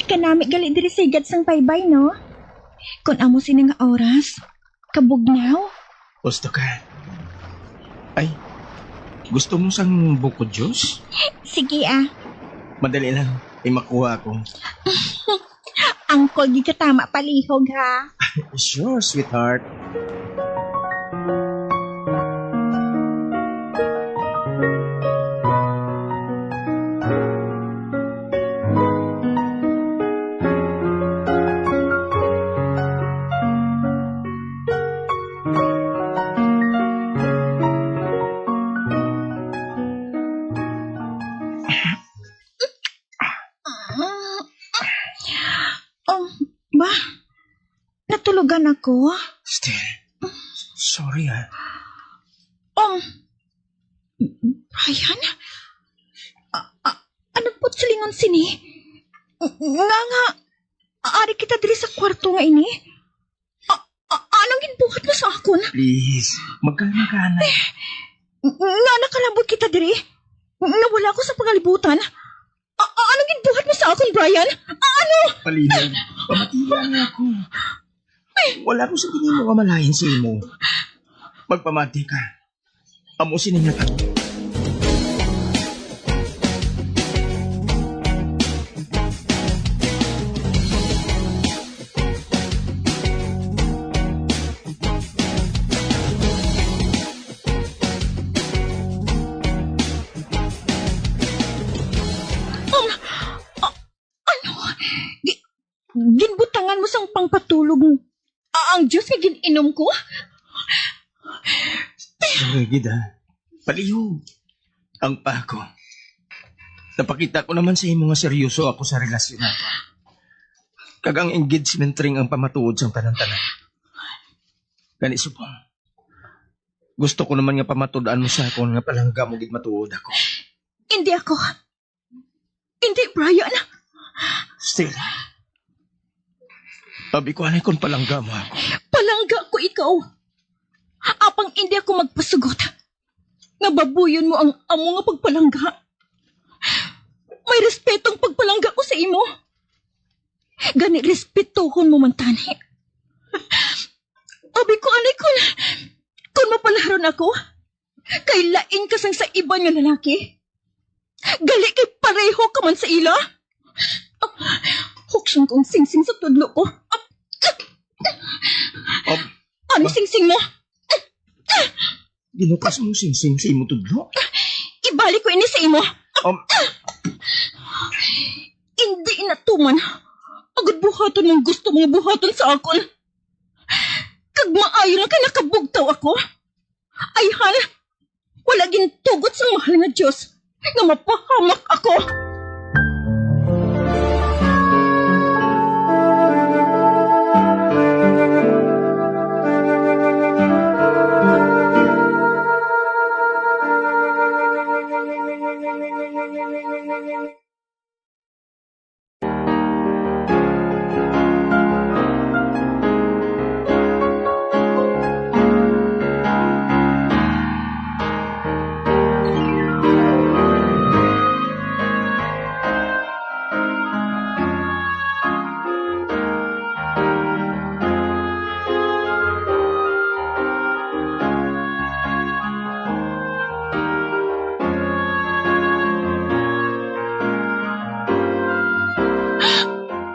Kanami gali diri sigad sang baybay, no? Kon amo sini nga oras, kabugnaw. Gusto ka? Ay, gusto mo sang buko juice? Sige, ah. Madali lang, may makuha ako. Angkol gid ka tama palihog, ha? Sure, sweetheart. Um, ba? Natulugan ako? Still, sorry, ah. Um, Brian? A- a- ano po't silingon sini? Nga nga, ari kita diri sa kwarto nga ini? A- a- anong ginbuhat mo sa akon? Please, magkalma ka na. Nga nakalabot kita diri? Nga wala ko sa pangalibutan? A- a- anong ginbuhat mo sa akon, Brian? A- ano? Palihog, pamatiya na ako. Wala ko sa ginimo nga malain sa imo. Magpamati ka. Amo sini nga tawo. ang juice nga gin-inom ko? Sorry gid, ha. Palihog. Ang pa ako. Napakita ko naman sa imo nga seryoso ako sa relasyon nato. Kag ang engagement ring ang pamatuod sang tanan-tanan. Gani, subong, gusto ko naman nga pamatud-an mo sa akon nga palangga mo gid matuod ako. Hindi ako. Hindi, Brian. Stella. Abi ko anay kon palangga mo ako. Palangga ko ikaw. Apang hindi ako magpasugot nga babuyon mo ang amo nga pagpalangga. May respeto ang pagpalangga ko sa imo. Gani, respetuhon mo man tani. Abi ko anay kon, kon mapalaron ako, kay lain ka sang sa iban nga lalaki. Gali kay pareho ka man sa ila. Huksan kong singsing sa tudlo ko. Um, Ano ba? Singsing mo? Ginukas mo singsing sa imo tudlo? Ibalik ko ini sa imo. Um, Hindi na tuman. Agud buhaton mong gusto mong buhaton sa akon. Kag maayo lang kay nakabugtaw ako. Ayhan, wala gintugot sang mahal nga Dios nga mapahamak ako.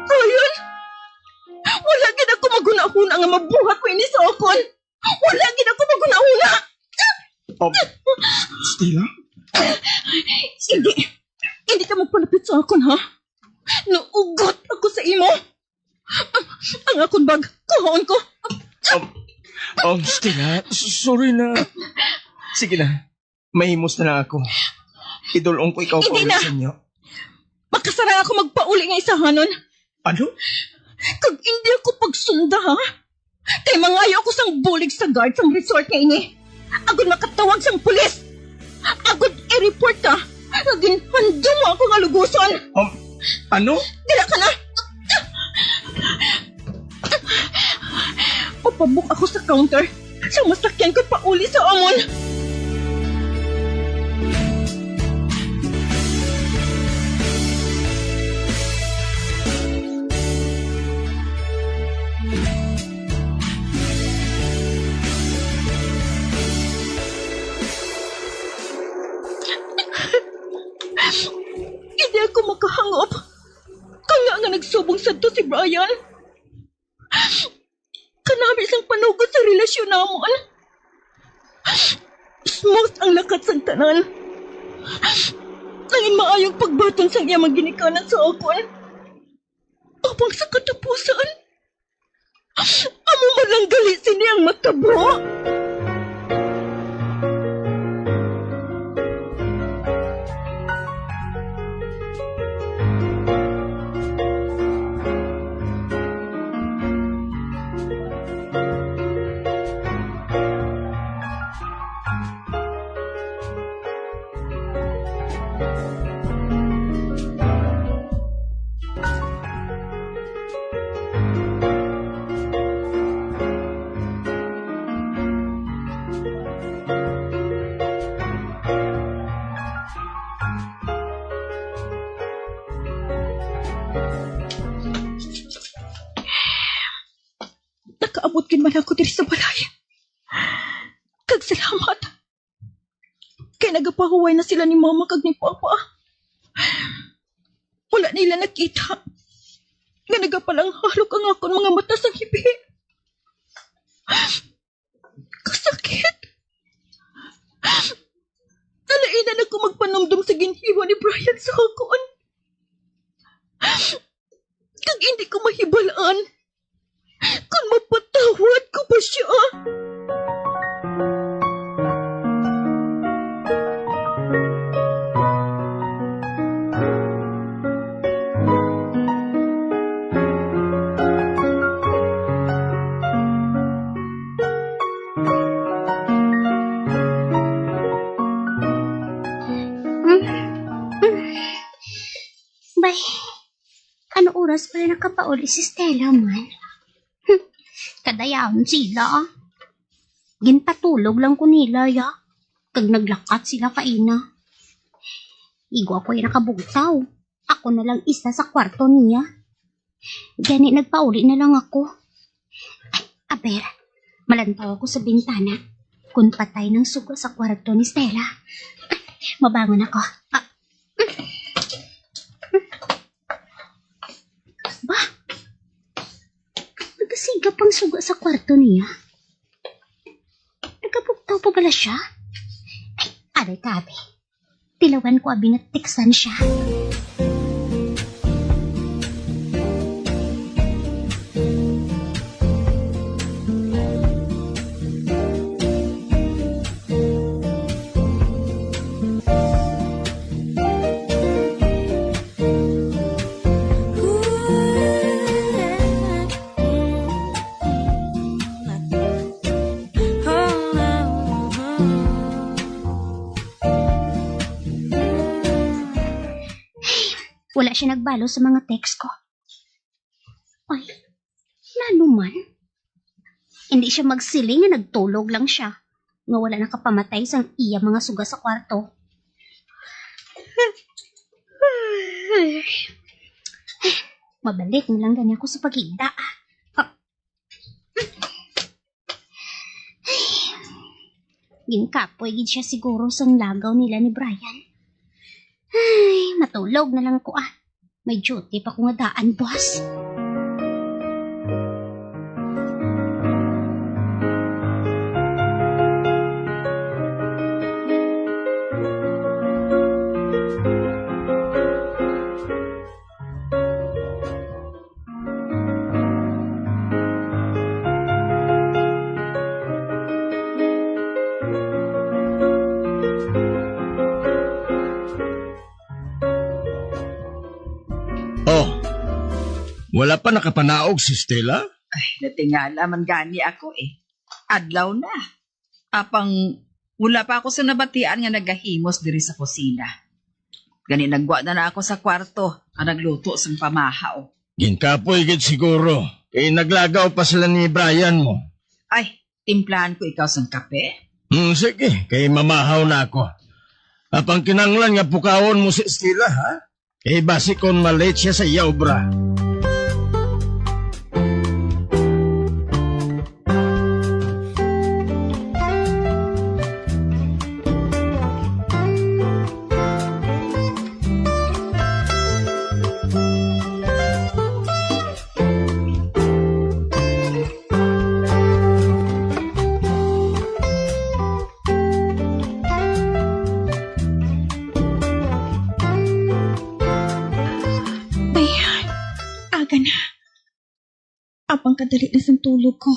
Brian, wala gid ako maghunahuna nga mabuhat mo ini sa akon. Wala gid ako maghunahuna. Oh, Stella? Hindi. Hindi ka magpalapit sa akon, ha? Naugot ako sa imo. Ang akon bag, kuhaon ko. Um, um, Stella, s- sorry na. Sige na, mahimos na lang ako. Idulong ko ikaw pa Hindi ulit na. Sa inyo. Makasarang ako magpauli nga isahanon. Ano? Kag hindi ako pagsunda, ha? Kay mangayo ako sang bulig sa guard sang resort nga ini. Agud makatawag sang pulis. Agud i-report ka nga ginhandom mo ako nga luguson. Um, ano? Dira ka na. Mapabok ako sa counter. Sa masakyan ko pauli sa amon. Hindi ako makahangop. Kaya nga nagsubong sadto si Brian. Kanami sang panugot sa relasyon namon. Smooth ang lakat sang tanan. Nangin maayong pagbaton sang iya mga ginikanan sa akon. Apang sa katapusan, amo man lang gali sini ang matabo. Nakaabot gid man ako diri sa balay. Kag salamat. Kay nagapahuway na sila ni Mama kag ni Papa. Wala nila nakita nga nagapalanghalok ang akon mga mata sang hibi. Kasakit. Nalainan ako magpanumdom sa ginhimo ni Brian sa akon. Kag hindi ko mahibal-an kon mapatawad Oras pala nakapauli si Stella man. Hmm, kadayaon sila, ah. Ginpatulog lang ko nila, ya. Kag naglakat sila kaina. Igwa ko yung nakabugtaw. Ako na lang isa sa kwarto niya. Gani nagpauli na lang ako. Ay, aber, malantaw ako sa bintana. Kung patay nang suga sa kwarto ni Stella, mabangon ako. Ah. Ba? Nagasiga pang suga sa kwarto niya. Nagabugtaw pa bala siya? Ay, aray ka, abi. Tilawan ko, abi, nga tiksan siya. Wala siya nagbalo sa mga text ko. Ay, nano man? Hindi siya magsiling nga nagtulog lang siya, nga wala nakapamatay sang iya mga suga sa kwarto. Mabalik na lang gani ako sa paghigda, ah. Ginkapoy gid siya siguro sang lagaw nila ni Brian. Ay, matulog na lang ko, ah. May duty pa ko nga daan, boss. Oh, wala pa nakapanaog si Stella? Ay, natingala man gani ako eh. Adlaw na. Apang wala pa ako sa nabatian nga nagahimos diri sa kusina. Gani nagwa na, na ako sa kwarto nga nagluto sang pamahaw. Ginkapoy gid siguro, kay naglagaw pa sila ni Brian mo. Ay, timplahan ko ikaw sang kape? Hmm, sige, kay mamahaw na ako. Apang kinanglan nga pukawon mo si Stella, ha? Kay basi kon malate siya sa iya obra. Ay, aga na. Apang kadali na sang tulog ko.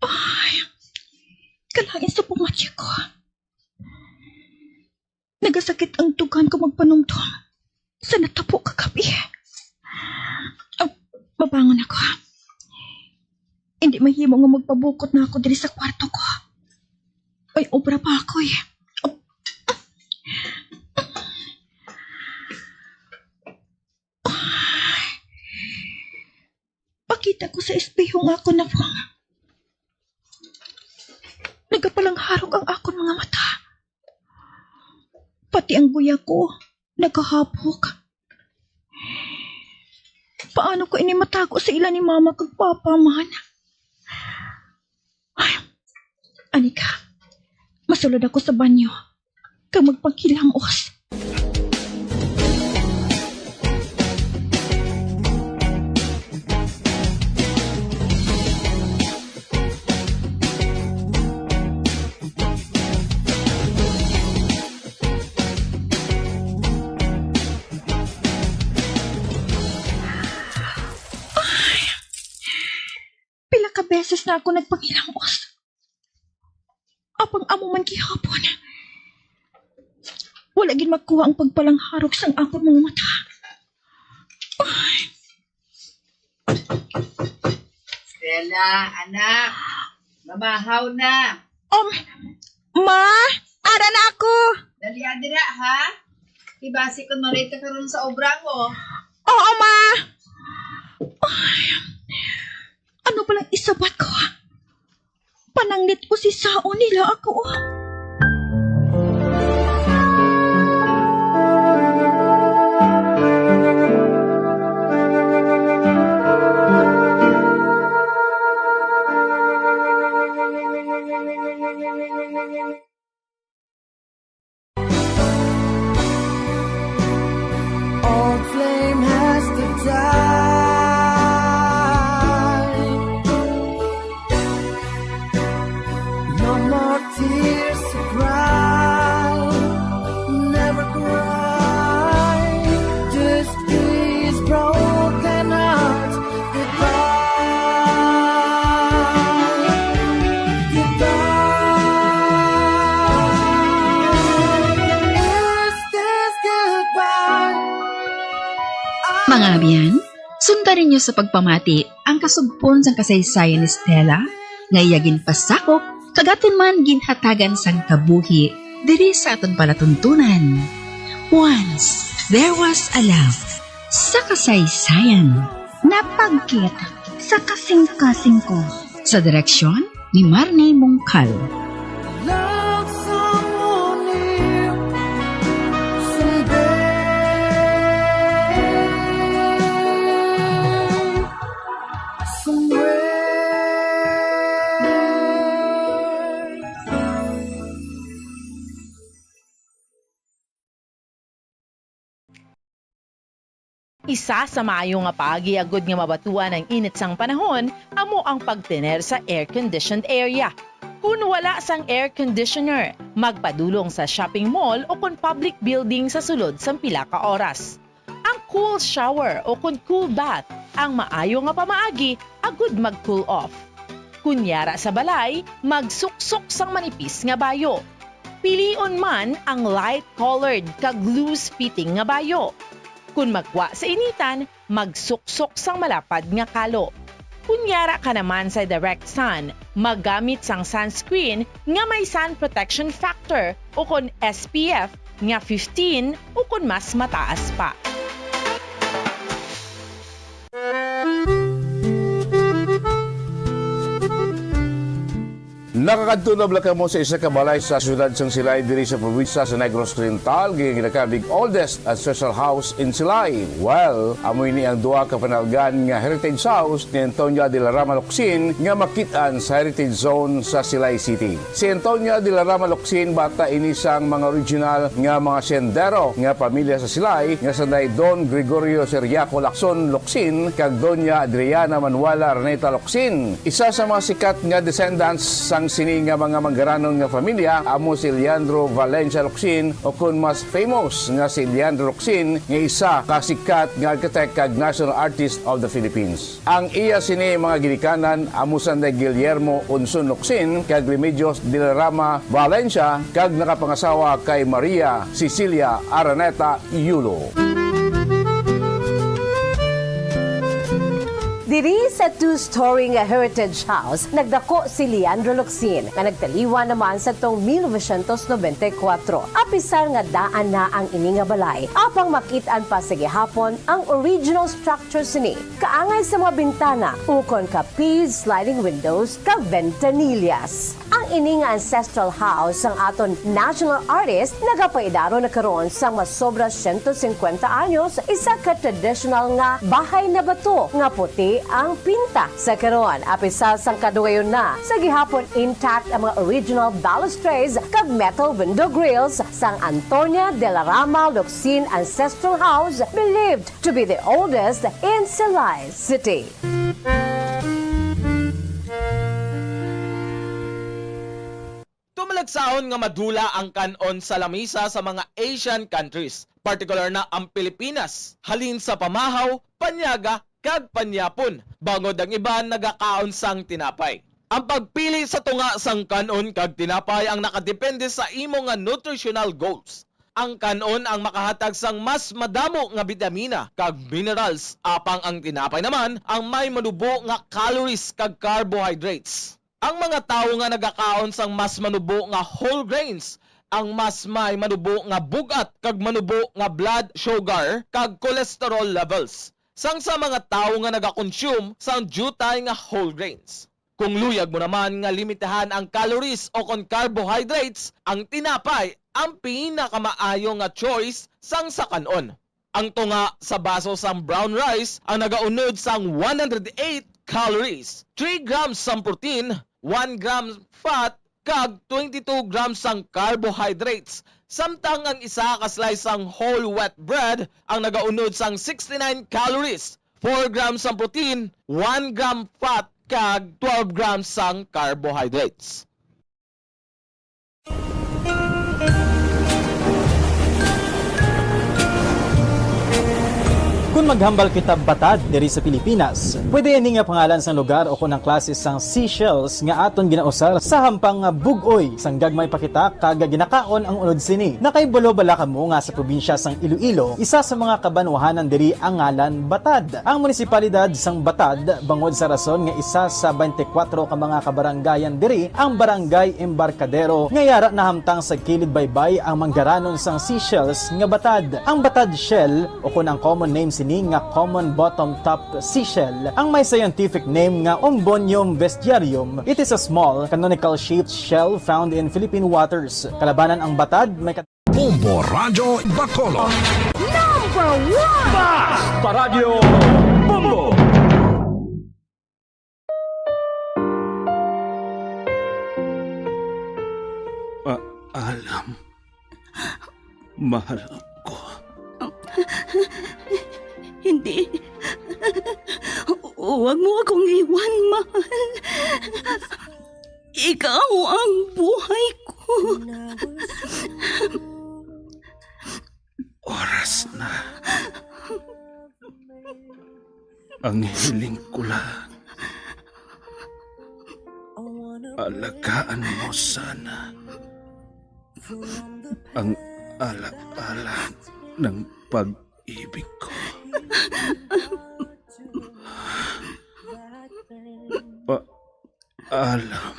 Ay, kalain sa pangatya ko. Nagasakit ang dugan ko magpanumdom sa natabo kagabi. Ah, mabangon ako. Hindi mahimo nga magpabukot na ako diri sa kwarto ko. May obra pa ako eh. Pakita ko sa espeho nga ako nabang. Nagapalangharog ang akon mga mata. Pati ang guya ko nagahapok. Paano ko ini matago sa ila ni mama kag papa man? Ay, ani ka, masulod ako sa banyo kag magpanghilamos. Pila ka beses na ako nagpanghilamos. Apang amo man gihapon. Wala gid makuha ang pagpalangharog sang akon mga mata. Ay. Stella, anak, mamahaw na. Um, ma, ara na ako. Dali dira, ha? Kay basi kung malate ka karon sa obra mo. Oo, ma! Ay, ano palang isabat ko? Pananglit ko si Sao nila ako. Old flame has to die. No more tears to cry. Never cry. Just these broken hearts. Goodbye. Goodbye. Is this goodbye? Mga abyan, sunda ninyo sa pagpamati ang kasugpon sang kasaysayan ni Stella, nga iya ginpasakop kag aton man ginhatagan sang kabuhi diri sa aton palatuntunan. Once there was a love. Sa kasaysayan. Napagkit sa kasing-kasing ko. Sa direksyon ni Marnie Mungkal. Love someone new someday. Somewhere. Isa sa maayo nga paagi agud nga mabatuan ang init sang panahon amo ang pagtener sa air-conditioned area. Kun wala sang air conditioner, magpadulong sa shopping mall o kon public building sa sulod sang pila ka oras. Ang cool shower o kon cool bath ang maayo nga pamaagi agud mag-cool off. Kun yara sa balay, magsuksok sang manipis nga bayo. Pilion man ang light-colored kag loose-fitting nga bayo. Kun magwa sa initan, magsuksok sang malapad nga kalo. Kun yara ka naman sa direct sun, maggamit sang sunscreen nga may sun protection factor o kon S P F nga fifteen o kon mas mataas pa. Nakakadto na bala kamo sa isa ka balay sa siyudad sang Silay diri sa probinsya sa Negros Oriental, nga ginakabig oldest ancestral house in Silay? Well, amo ini ang duha ka panalgan nga heritage house ni Antonia de la Rama Locsin nga makit-an sa Heritage Zone sa Silay City. Si Antonia de la Rama Locsin, bata ini sang mga original nga mga sendero nga pamilya sa Silay nga sanday Don Gregorio Ciriaco Lacson Locsin kag Doña Adriana Manuela Araneta Locsin. Isa sa mga sikat nga descendants sang sini nga mga manggaranon nga familya amo si Leandro Valencia Locsin, o kon mas famous nga si Leandro Locsin, nga isa ka sikat nga architect kag national artist of the Philippines. Ang iya sini mga ginikanan amo sanday Guillermo Unson Locsin kag Remedios de la Rama Valencia, kag nakapangasawa kay Maria Cecilia Araneta Yulo. Diri sa two-story nga Heritage House, nagdako si Leandro Locsin, nga nagtaliwan naman sa tong mil novecientos nobenta y kuwatro. Apisar nga daan na ang ini nga balay, apang makit-an pa sa gihapon ang original structure sini, kaangay sa mga bintana, ukon ka P sliding windows kag ventanillas. Ang ini nga ancestral house sang aton national artist nagapaidaro na karon sang masobra siyento singkwenta anyos, isa ka traditional nga bahay na bato nga puti ang pinta. Sa karon, apisar sang kadugayon na, sa gihapon intact ang mga original balustrades kag metal window grills sang Antonia de la Rama Locsin Ancestral House, believed to be the oldest in Silay City. Tumalagsahon nga madula ang kan-on sa lamisa sa mga Asian countries, partikular na ang Pilipinas, halin sa pamahaw, panyaga, kag panyapon, bangod ang iban nagakaon sang tinapay. Ang pagpili sa tunga sang kan-on kag tinapay ang nakadepende sa imo nga nutritional goals. Ang kan-on ang makahatag sang mas madamo nga bitamina kag minerals, apang ang tinapay naman ang may manubo nga calories kag carbohydrates. Ang mga tawo nga nagakaon sang mas manubo nga whole grains ang mas may manubo nga bug-at kag manubo nga blood sugar kag cholesterol levels sang sa mga tawo nga nagakonsume sang diutay nga whole grains. Kung luyag mo naman nga limitahan ang calories o kon carbohydrates, ang tinapay ang pinakamaayo nga choice sang sa kan-on. Ang tunga sa baso sang brown rice ang nagaunod sang one hundred eight calories, three grams sang protein, one gram fat, kag twenty-two grams sang carbohydrates, samtang ang isa ka slice sang whole wheat bread ang nagaunod sang sixty-nine calories, four grams sang protein, one gram fat, kag twelve grams sang carbohydrates. Kon maghambal kita batad diri sa Pilipinas, pwede ini nga pangalan sang lugar o kon ang klase sang seashells nga aton ginausar sa hampang nga bug-oy sang gagmay pa kita kag ginakaon ang unod sini. Nakaibalo bala kamo nga sa probinsya sang Iloilo, isa sa mga kabanwahanan diri ang ngalan Batad? Ang munisipalidad sang Batad, bangod sa rason nga isa sa twenty-four ka mga kabarangayan diri ang Barangay Embarcadero, nga yara nahamtang sa kilid baybay ang manggaranon sang seashells nga batad. Ang batad shell, o kon ang common name sini nga common bottom top seashell, ang may scientific name nga Ombonium vestiarium. It is a small, canonical-shaped shell found in Philippine waters. Kalabanan ang batad, may kat- Bombo Radyo Bacolod. Number one! Basta Radyo Bombo! Paalam, mahal ko. Hindi. Huwag mo akong iwan, mahal. Ikaw ang buhay ko. Oras na. Ang hiling ko lang, alagaan mo sana ang ala-ala ng pag-ibig ko. Pa-, Alam,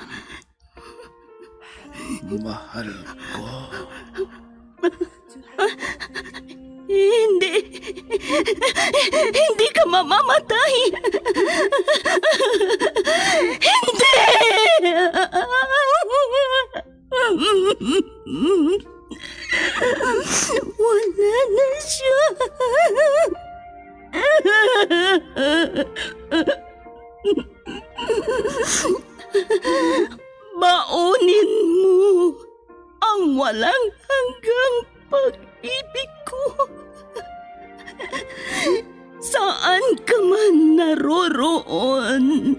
mahal ko. Hindi. Hindi ka mamamatay. Hindi! Wala na siya. Baunin mo ang walang hanggang pag-ibig ko. Saan ka man naroroon,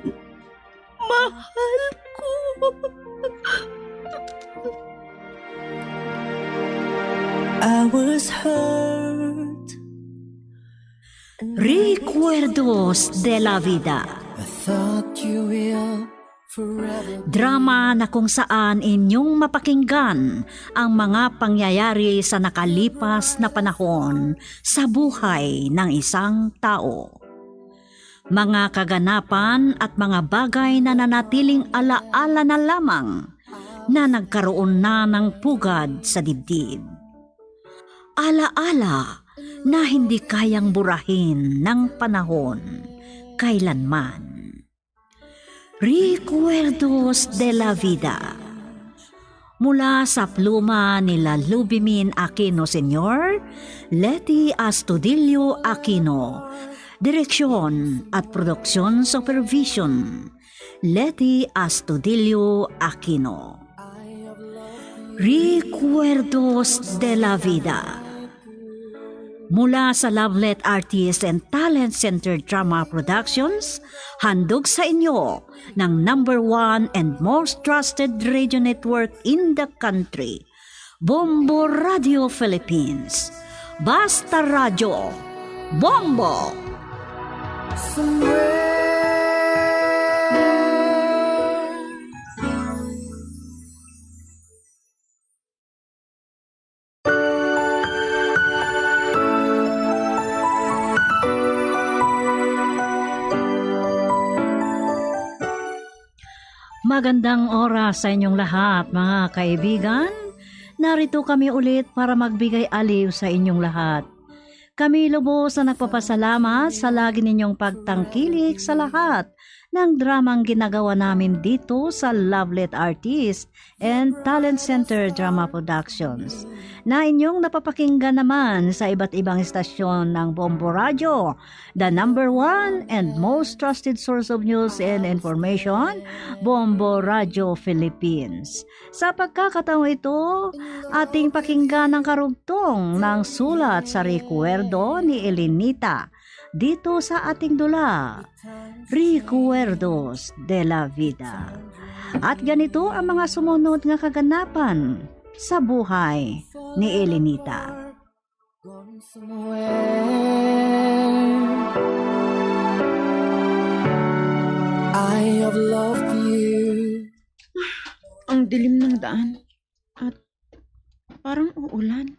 mahal ko. I was hurt. Recuerdos de la Vida. I thought you will forever. Drama na kung saan inyong mapakinggan ang mga pangyayari sa nakalipas na panahon sa buhay ng isang tao. Mga kaganapan at mga bagay na nanatiling alaala na lamang na nagkaroon na ng pugad sa dibdib. Alaala na hindi kayang burahin ng panahon kailanman. Recuerdos de la Vida. Mula sa pluma nila Lubimin Aquino Senior, Leti Astudillo Aquino. Direksyon at production supervision, Leti Astudillo Aquino. Recuerdos de la Vida. Mula sa Lovelet Artist and Talent Center Drama Productions, handog sa inyo ng number one and most trusted radio network in the country, Bombo Radio Philippines. Basta Radyo, Bombo! Magandang oras sa inyong lahat, mga kaibigan. Narito kami ulit para magbigay aliw sa inyong lahat. Kami lubos na nagpapasalamat sa lagi ninyong pagtangkilik sa lahat ng dramang ginagawa namin dito sa Lovelet Artist and Talent Center Drama Productions, na inyong napapakinggan naman sa iba't ibang istasyon ng Bombo Radyo, the number one and most trusted source of news and information, Bombo Radyo Philippines. Sa pagkakataong ito, ating pakinggan ang karugtong ng sulat sa Recuerdo ni Elenita dito sa ating dula, Recuerdos de la Vida. At ganito ang mga sumunod nga kaganapan sa buhay ni Elenita. I have loved you. Ang dilim ng daan at parang uulan.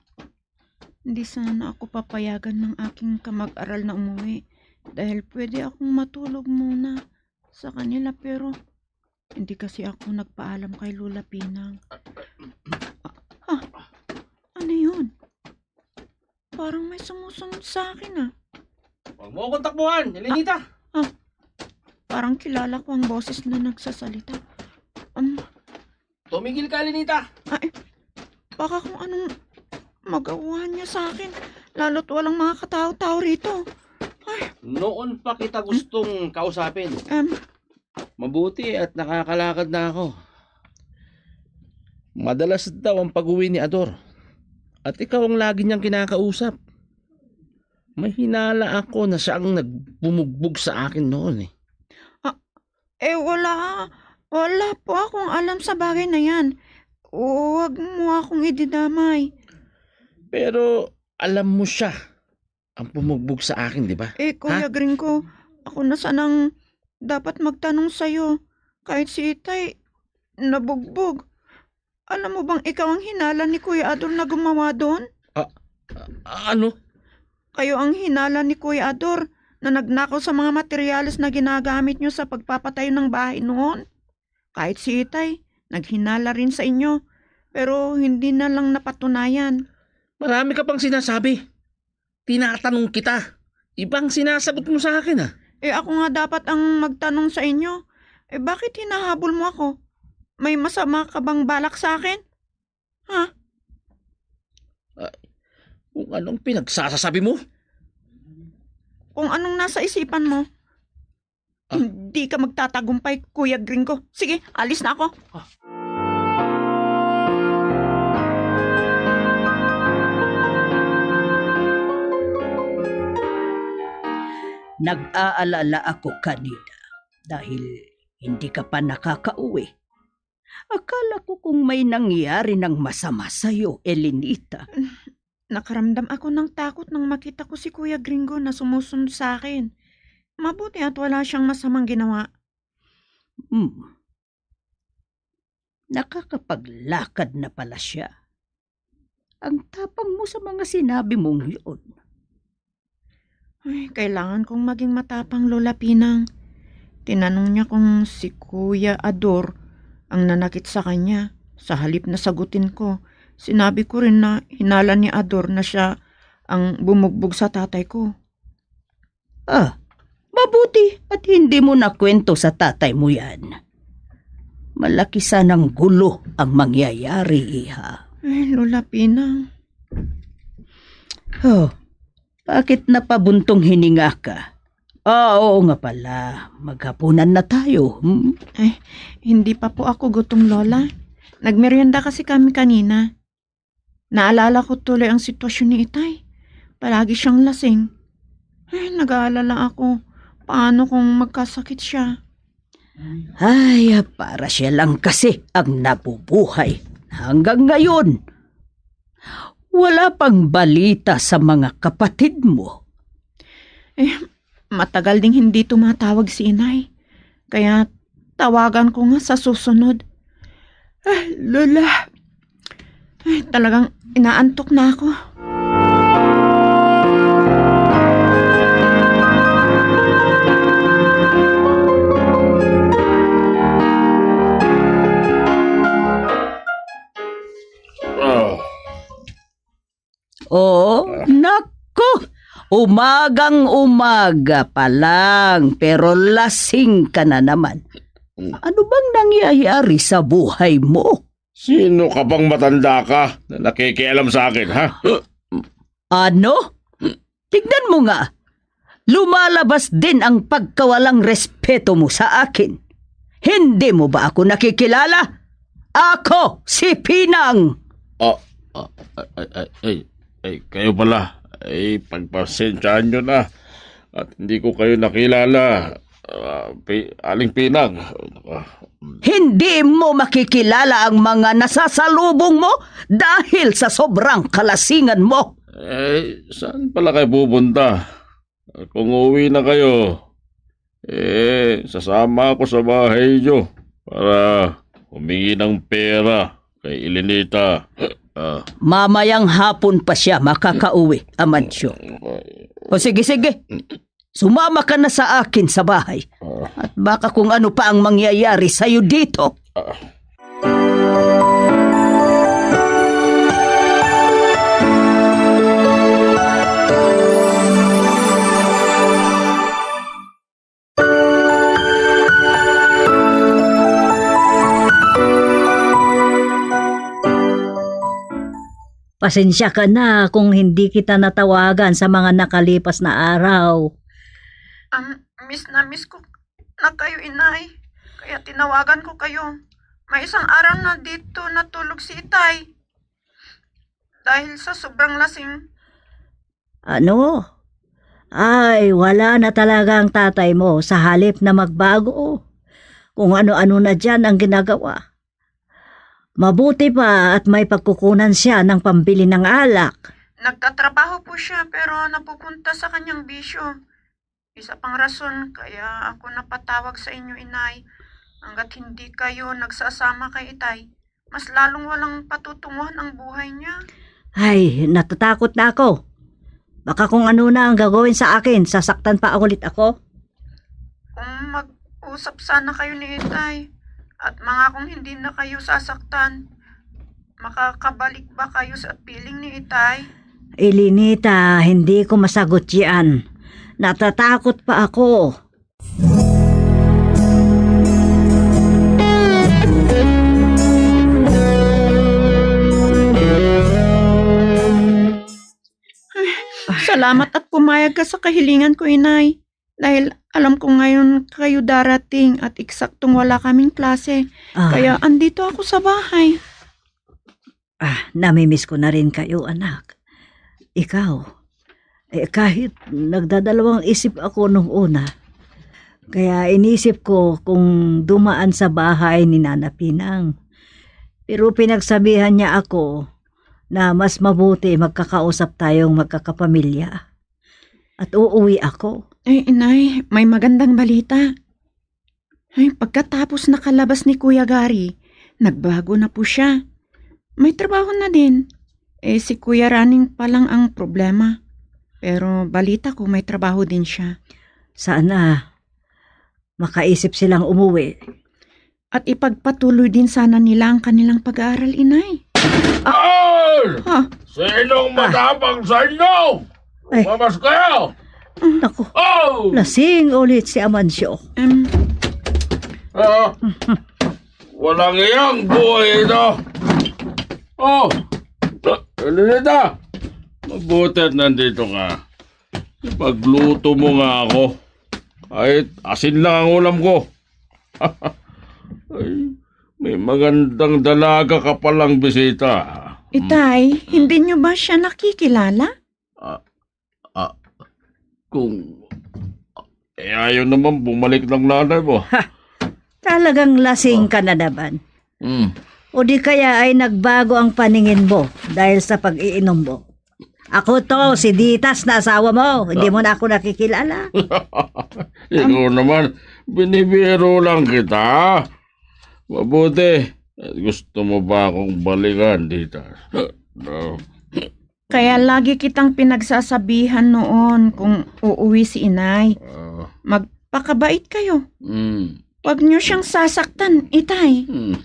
Hindi sana ako papayagan ng aking kamag-aral na umuwi dahil pwede akong matulog muna sa kanila, pero hindi kasi ako nagpaalam kay Lola Pinang. Ah, ah, ano yun? Parang may sumusunod sa akin, ah. Huwag mo akong takbuhan, Elenita. Ah, parang kilala ko ang boses na nagsasalita. Um, Tumigil ka, Elenita. Ay, baka kung anong magawa niya sa akin, lalo't walang mga katao-tao rito. Ay, Noon pa kita gustong kausapin. Em, Mabuti at nakakalakad na ako. Madalas daw ang pag-uwi ni Ador. At ikaw ang lagi niyang kinakausap. May hinala ako na siya ang nagbumugbog sa akin noon eh. Ah, eh, wala. Wala po akong alam sa bagay na yan. Huwag mo akong ididamay. Pero alam mo siya ang pumugbog sa akin, di ba? Eh, Kuya Ha? Gringo, ako na sanang dapat magtanong sa'yo. Kahit si Itay, nabugbog. Alam mo bang ikaw ang hinala ni Kuya Ador na gumawa doon? Ah, ah, ano? Kayo ang hinala ni Kuya Ador na nagnakaw sa mga materyales na ginagamit niyo sa pagpapatayo ng bahay noon. Kahit si Itay, naghinala rin sa inyo, pero hindi na lang napatunayan. Marami ka pang sinasabi. Tinatanong kita. Ibang sinasagot mo sa akin, ah. Eh, ako nga dapat ang magtanong sa inyo. Eh, bakit hinahabol mo ako? May masama ka bang balak sa akin? Ha? Ah, kung anong pinagsasasabi mo? Kung anong nasa isipan mo. Ah. Hindi ka magtatagumpay, Kuya Gringo. Sige, alis na ako. Ah. Nag-aalala ako kanina dahil hindi ka pa nakakauwi. Akala ko kung may nangyari ng masama sa'yo, Elenita. Nakaramdam ako ng takot nang makita ko si Kuya Gringo na sumusunod sa akin. Mabuti at wala siyang masamang ginawa. Hmm. Nakakapaglakad na pala siya. Ang tapang mo sa mga sinabi mong yun. Ay, kailangan kong maging matapang, Lola Pinang. Tinanong niya kung si Kuya Ador ang nanakit sa kanya. Sa halip na sagutin ko, sinabi ko rin na hinala ni Ador na siya ang bumugbog sa tatay ko. Ah, mabuti at hindi mo nakwento sa tatay mo yan. Malaki sanang gulo ang mangyayari, iha. Ay, Lola Pinang. Oh, bakit napabuntong hininga ka? Ah, oo nga pala. Maghapunan na tayo. Hmm? Ay, hindi pa po ako gutom, Lola. Nagmerienda kasi kami kanina. Naalala ko tuloy ang sitwasyon ni Itay. Palagi siyang lasing. Ay, nag-aalala ako. Paano kung magkasakit siya? Ay, para siya lang kasi ang nabubuhay hanggang ngayon. Wala pang balita sa mga kapatid mo. Eh, matagal ding hindi tumatawag si Inay. Kaya tawagan ko nga sa susunod. Ah, Lola. Ay, talagang inaantok na ako. Ah, Oh, naku! Umagang-umaga pa lang, pero lasing ka na naman. Mm. Ano bang nangyayari sa buhay mo? Sino ka bang matanda ka na nakikialam sa akin, ha? Ano? Tignan mo nga. Lumalabas din ang pagkawalang respeto mo sa akin. Hindi mo ba ako nakikilala? Ako si Pinang! Ah, ah, ay, ay, ay, ay, ay, kayo pala. Ay, pagpasensyahan nyo na. At hindi ko kayo nakilala. Ah, Pi-, Aling Pinang. Ah, mm. Hindi mo makikilala ang mga nasasalubong mo dahil sa sobrang kalasingan mo. Eh, saan pala kayo pupunta? Kung uuwi na kayo, eh, sasama ako sa bahay niyo para humingi ng pera kay Elenita. Ah. Mamayang hapon pa siya makakauwi, Amancio. O sige, sige. Sumama ka na sa akin sa bahay. Ah. At baka kung ano pa ang mangyayari sa'yo dito. Ah. Pasensya ka na kung hindi kita natawagan sa mga nakalipas na araw. Um, miss na miss ko na kayo, Inay. Kaya tinawagan ko kayo. May isang araw na dito natulog si Itay. Dahil sa sobrang lasing. Ano? Ay, wala na talaga ang tatay mo sa halip na magbago. Kung ano-ano na dyan ang ginagawa. Mabuti pa at may pagkukunan siya ng pambili ng alak. Nagtatrabaho po siya, pero napupunta sa kanyang bisyo. Isa pang rason kaya ako napatawag sa inyo, Inay. Hanggat hindi kayo nagsasama kay Itay, mas lalong walang patutunguhan ang buhay niya. Ay, natatakot na ako. Baka kung ano na ang gagawin sa akin, sasaktan pa ulit ako. Kung mag-usap sana kayo ni Itay, at mga kung hindi na kayo sasaktan, makakabalik ba kayo sa piling ni Itay? Elenita, hindi ko masagot yan. Natatakot pa ako. Salamat at pumayag ka sa kahilingan ko, Inay. Dahil alam ko ngayon kayo darating at eksaktong wala kaming klase. Ah. Kaya andito ako sa bahay. Ah, namimiss ko na rin kayo, anak. Ikaw, eh, kahit nagdadalawang isip ako nung una, kaya inisip ko kung dumaan sa bahay ni Nana Pinang. Pero pinagsabihan niya ako na mas mabuti magkakausap tayong magkakapamilya. At uuwi ako. Eh, Inay, may magandang balita. Ay, pagkatapos nakalabas ni Kuya Gary, nagbago na po siya. May trabaho na din. Eh, si Kuya Running pa lang ang problema. Pero balita ko may trabaho din siya. Sana makaisip silang umuwi. At ipagpatuloy din sana nila ang kanilang pag-aaral, Inay. Ah! Ay! Ha? Sinong Ah. matapang sa inyo? Ay. Lumabas kayo! Naku, Oh! lasing ulit si Amancio. Em, Ah, walang iyang buhay ito. Oh, Elenita, mabuti at nandito ka. Pagluto mo nga ako. Ay, asin lang ang ulam ko. Ay, may magandang dalaga ka palang bisita. Itay, hindi niyo ba siya nakikilala? Ah, ah, kung, eh, ayaw naman bumalik ng nanay mo. Ha! Talagang lasing Oh. ka na naman. Mm. O di kaya ay nagbago ang paningin mo dahil sa pag-iinom mo. Ako to, si Ditas na asawa mo. Hindi mo na ako nakikilala. Ikaw naman, binibiro lang kita. Mabuti, gusto mo ba akong balikan, Ditas? No. Kaya lagi kitang pinagsasabihan noon kung uuwi si Inay. Ah. Magpakabait kayo. Mm. Huwag niyo siyang sasaktan, Itay. Mm.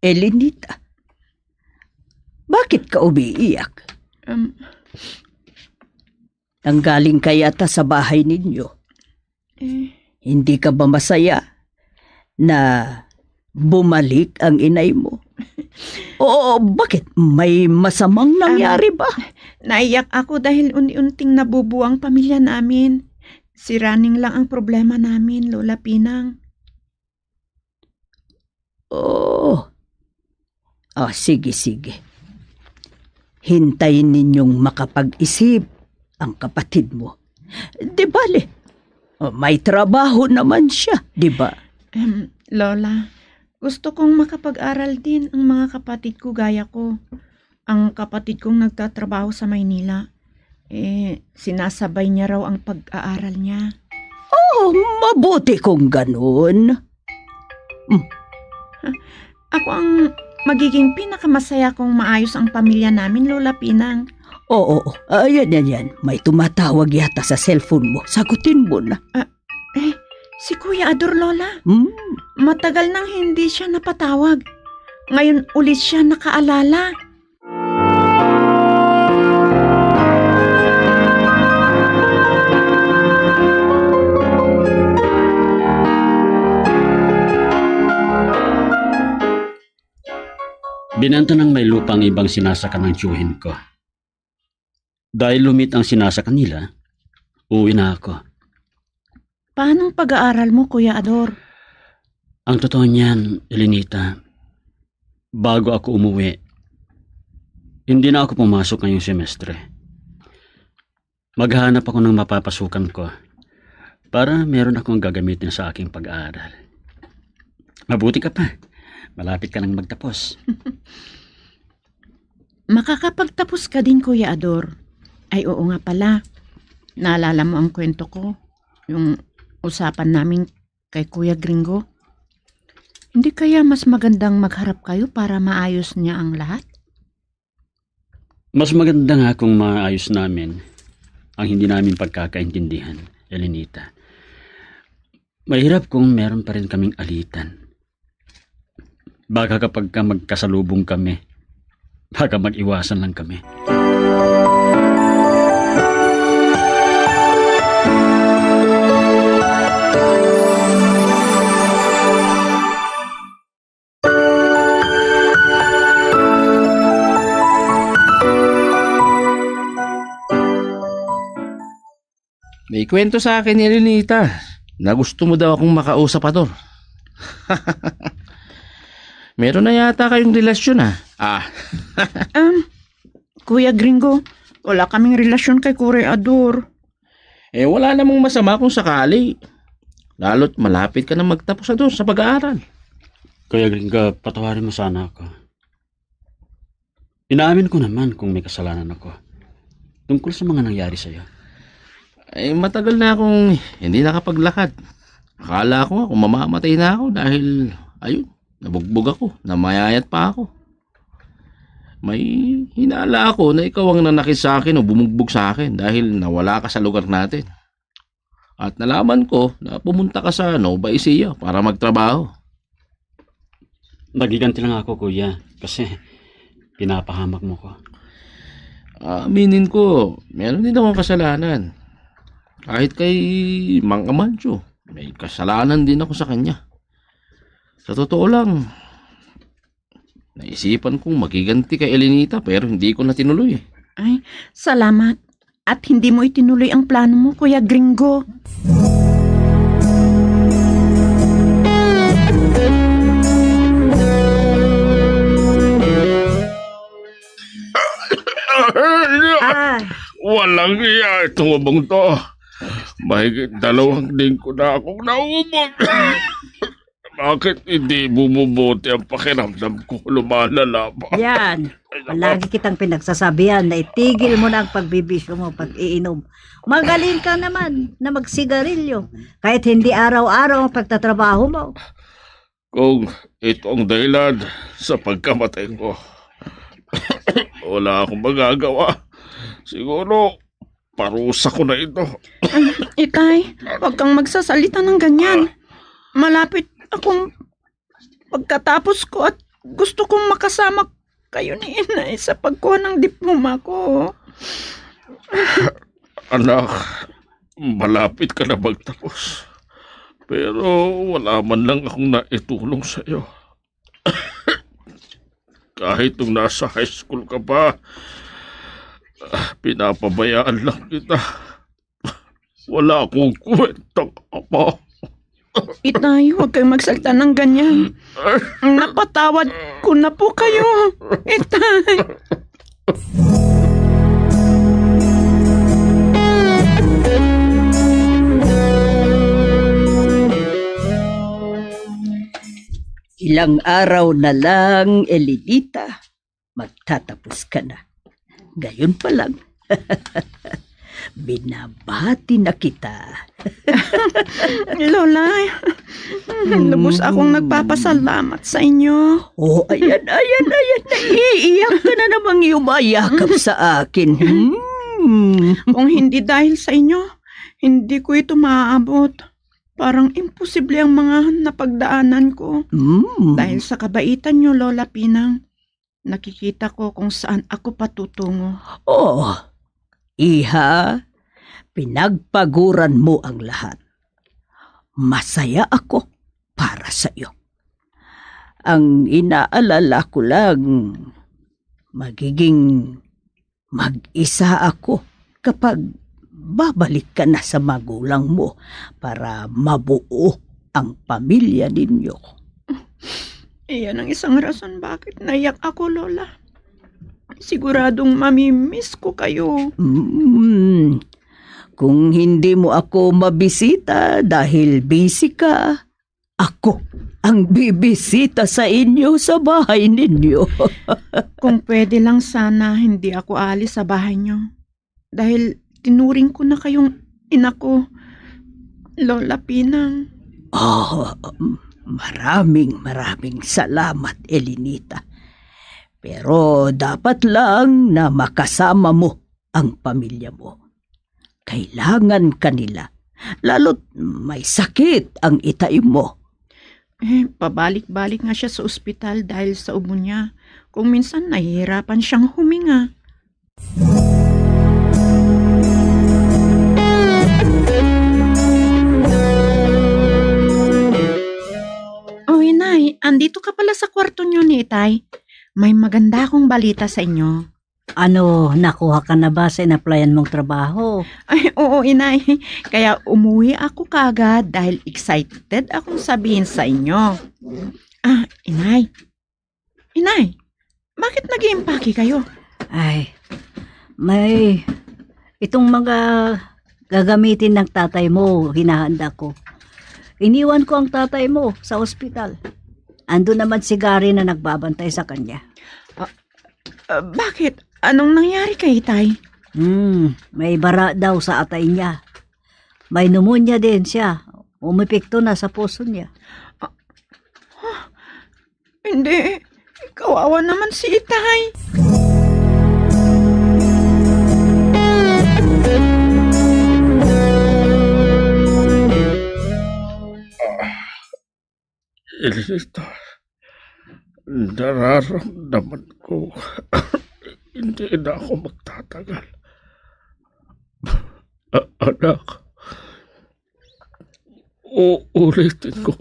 Elinita, bakit ka umiiyak? Um, Nanggaling ka yata sa bahay ninyo. Eh. Hindi ka ba masaya na bumalik ang inay mo? Oo, bakit? May masamang nangyari ba? Naiyak ako dahil unti-unting nabubuo ang pamilya namin. Si Running lang ang problema namin, Lola Pinang. Oh. Ah, sige, sige. Hintayin ninyong makapag-isip ang kapatid mo. Di bale, may trabaho naman siya, di ba? Em, Lola, gusto kong makapag-aral din ang mga kapatid ko gaya ko. Ang kapatid kong nagtatrabaho sa Maynila. Eh, sinasabay niya raw ang pag-aaral niya. Oh, mabuti kung ganun. Hmm. Ako ang magiging pinakamasaya kung maayos ang pamilya namin, Lola Pinang. Oo, ayan, yan, yan. May tumatawag yata sa cellphone mo. Sagutin mo na. Ah, eh, si Kuya Ador, Lola. Hmm? Matagal nang hindi siya napatawag. Ngayon ulit siya nakaalala. Binenta ng may lupa ang ibang sinasaka ng tiyuhin ko. Dahil lumit ang sinasaka nila, uwi na ako. Paano ang pag-aaral mo, Kuya Ador? Ang totoo niyan, Elinita, bago ako umuwi, hindi na ako pumasok ngayong semestre. Maghahanap ako ng mapapasukan ko para meron akong gagamitin sa aking pag-aaral. Mabuti ka pa. Malapit ka nang magtapos. Makakapagtapos ka din, Kuya Ador. Ay, oo nga pala. Naalala mo ang kwento ko? Yung usapan namin kay Kuya Gringo? Hindi kaya mas magandang magharap kayo para maayos niya ang lahat? Mas maganda nga kung maayos namin ang hindi namin pagkakaintindihan, Elenita. Mahirap kung meron pa rin kaming alitan. Baka kapag ka magkasalubong kami, baka mag-iwasan lang kami. May kwento sa akin ni Elenita na gusto mo daw akong makausap, Ador. Meron na yata kayong relasyon, ah. Ah. Um, Kuya Gringo, wala kaming relasyon kay Kuya Ador. Eh, wala namang masama kung sakali. Lalo't malapit ka na magtapos, Ador, sa pag-aaral. Kuya Gringo, patawarin mo sana ako. Inaamin ko naman kung may kasalanan ako tungkol sa mga nangyari sa'yo. Ay, matagal na akong hindi nakapaglakad. Akala ko nga kung mamamatay na ako dahil, ayun, nabugbog ako, namayayat pa ako. May hinala ako na ikaw ang nanakit sa akin o bumugbog sa akin dahil nawala ka sa lugar natin. At nalaman ko na pumunta ka sa Nova Ecija para magtrabaho. Nagiganti lang ako, kuya, kasi pinapahamak mo ko. Aminin ko, meron din akong kasalanan. Kahit kay Mang Amancio, may kasalanan din ako sa kanya. Sa totoo lang, naisipan kong makiganti kay Elenita pero hindi ko na tinuloy. Ay, salamat. At hindi mo itinuloy ang plano mo, Kuya Gringo. Ah. Walang iya itong ubong to. Mahigit dalawang linggo na akong naubos. Bakit hindi bumubuti ang pakiramdam ko? Lumalala pa. Yan. Ay, naku. Palagi kitang pinagsasabihan na itigil mo na ang pagbibisyo mo, pag-iinom. Magaling ka naman na magsigarilyo. Kahit hindi araw-araw ang pagtatrabaho mo. Kung ito ang dahilan sa pagkamatay ko, wala akong magagawa. Siguro, parusa ko na ito. Ay, Itay, huwag kang magsasalita ng ganyan. Malapit akong pagkatapos ko at Gusto kong makasama kayo ni Inay sa pagkuha ng diploma ko. Anak, malapit ka na magtapos. Pero wala man lang akong naitulong sa'yo. Kahit nung nasa high school ka pa, pinapabayaan lang kita. Wala akong kwentang ama. Itay, huwag kayong magsalta ng ganyan. Napatawad ko na po kayo. Itay. Ilang araw na lang, Elinita, magtatapos ka na. Ngayon pa lang, binabati na kita. Lola, lubos akong nagpapasalamat sa inyo. Oh, ayan, ayan, ayan. Naiiyak ka na namang yumayakap sa akin. Hmm. Kung hindi dahil sa inyo, hindi ko ito maaabot. Parang imposible ang mga napagdaanan ko. Mm. Dahil sa kabaitan niyo, Lola Pinang, nakikita ko kung saan ako patutungo. Oh, iha, pinagpaguran mo ang lahat. Masaya ako para sa iyo. Ang inaalala ko lang, magiging mag-isa ako kapag babalik ka na sa magulang mo para mabuo ang pamilya ninyo. Iyan ang isang rason bakit naiyak ako, Lola. Siguradong mamimiss ko kayo. Mm. Kung hindi mo ako mabisita dahil busy ka, ako ang bibisita sa inyo sa bahay ninyo. Kung pwede lang sana, hindi ako aalis sa bahay niyo. Dahil tinuring ko na kayong ina ko, Lola Pinang. Oh, maraming, maraming salamat, Elinita. Pero dapat lang na makasama mo ang pamilya mo. Kailangan ka nila. Lalo't may sakit ang itay mo. Eh, pabalik-balik nga siya sa ospital dahil sa ubo niya. Kung minsan, nahihirapan siyang huminga. Oh, inay, andito ka pala sa kwarto niyo ni itay. May maganda akong balita sa inyo. Ano, nakuha ka na ba sa inaplayan mong trabaho? Ay, oo, inay. Kaya umuwi ako kaagad dahil excited akong sabihin sa inyo. Ah, inay. Inay, bakit nag-iimpake kayo? Ay, may itong mga gagamitin ng tatay mo, hinahanda ko. Iniwan ko ang tatay mo sa ospital. Ando naman si Gary na nagbabantay sa kanya. Ah, bakit? Anong nangyari kay Itay? Hmm, may bara daw sa atay niya. May pneumonia din siya. Umepekto na sa puso niya. Ah, huh? Hindi. Kawawa naman si Itay. Ah, Elinita, nararamdaman ko hindi na ako magtatagal. A-, anak, uulitin ko,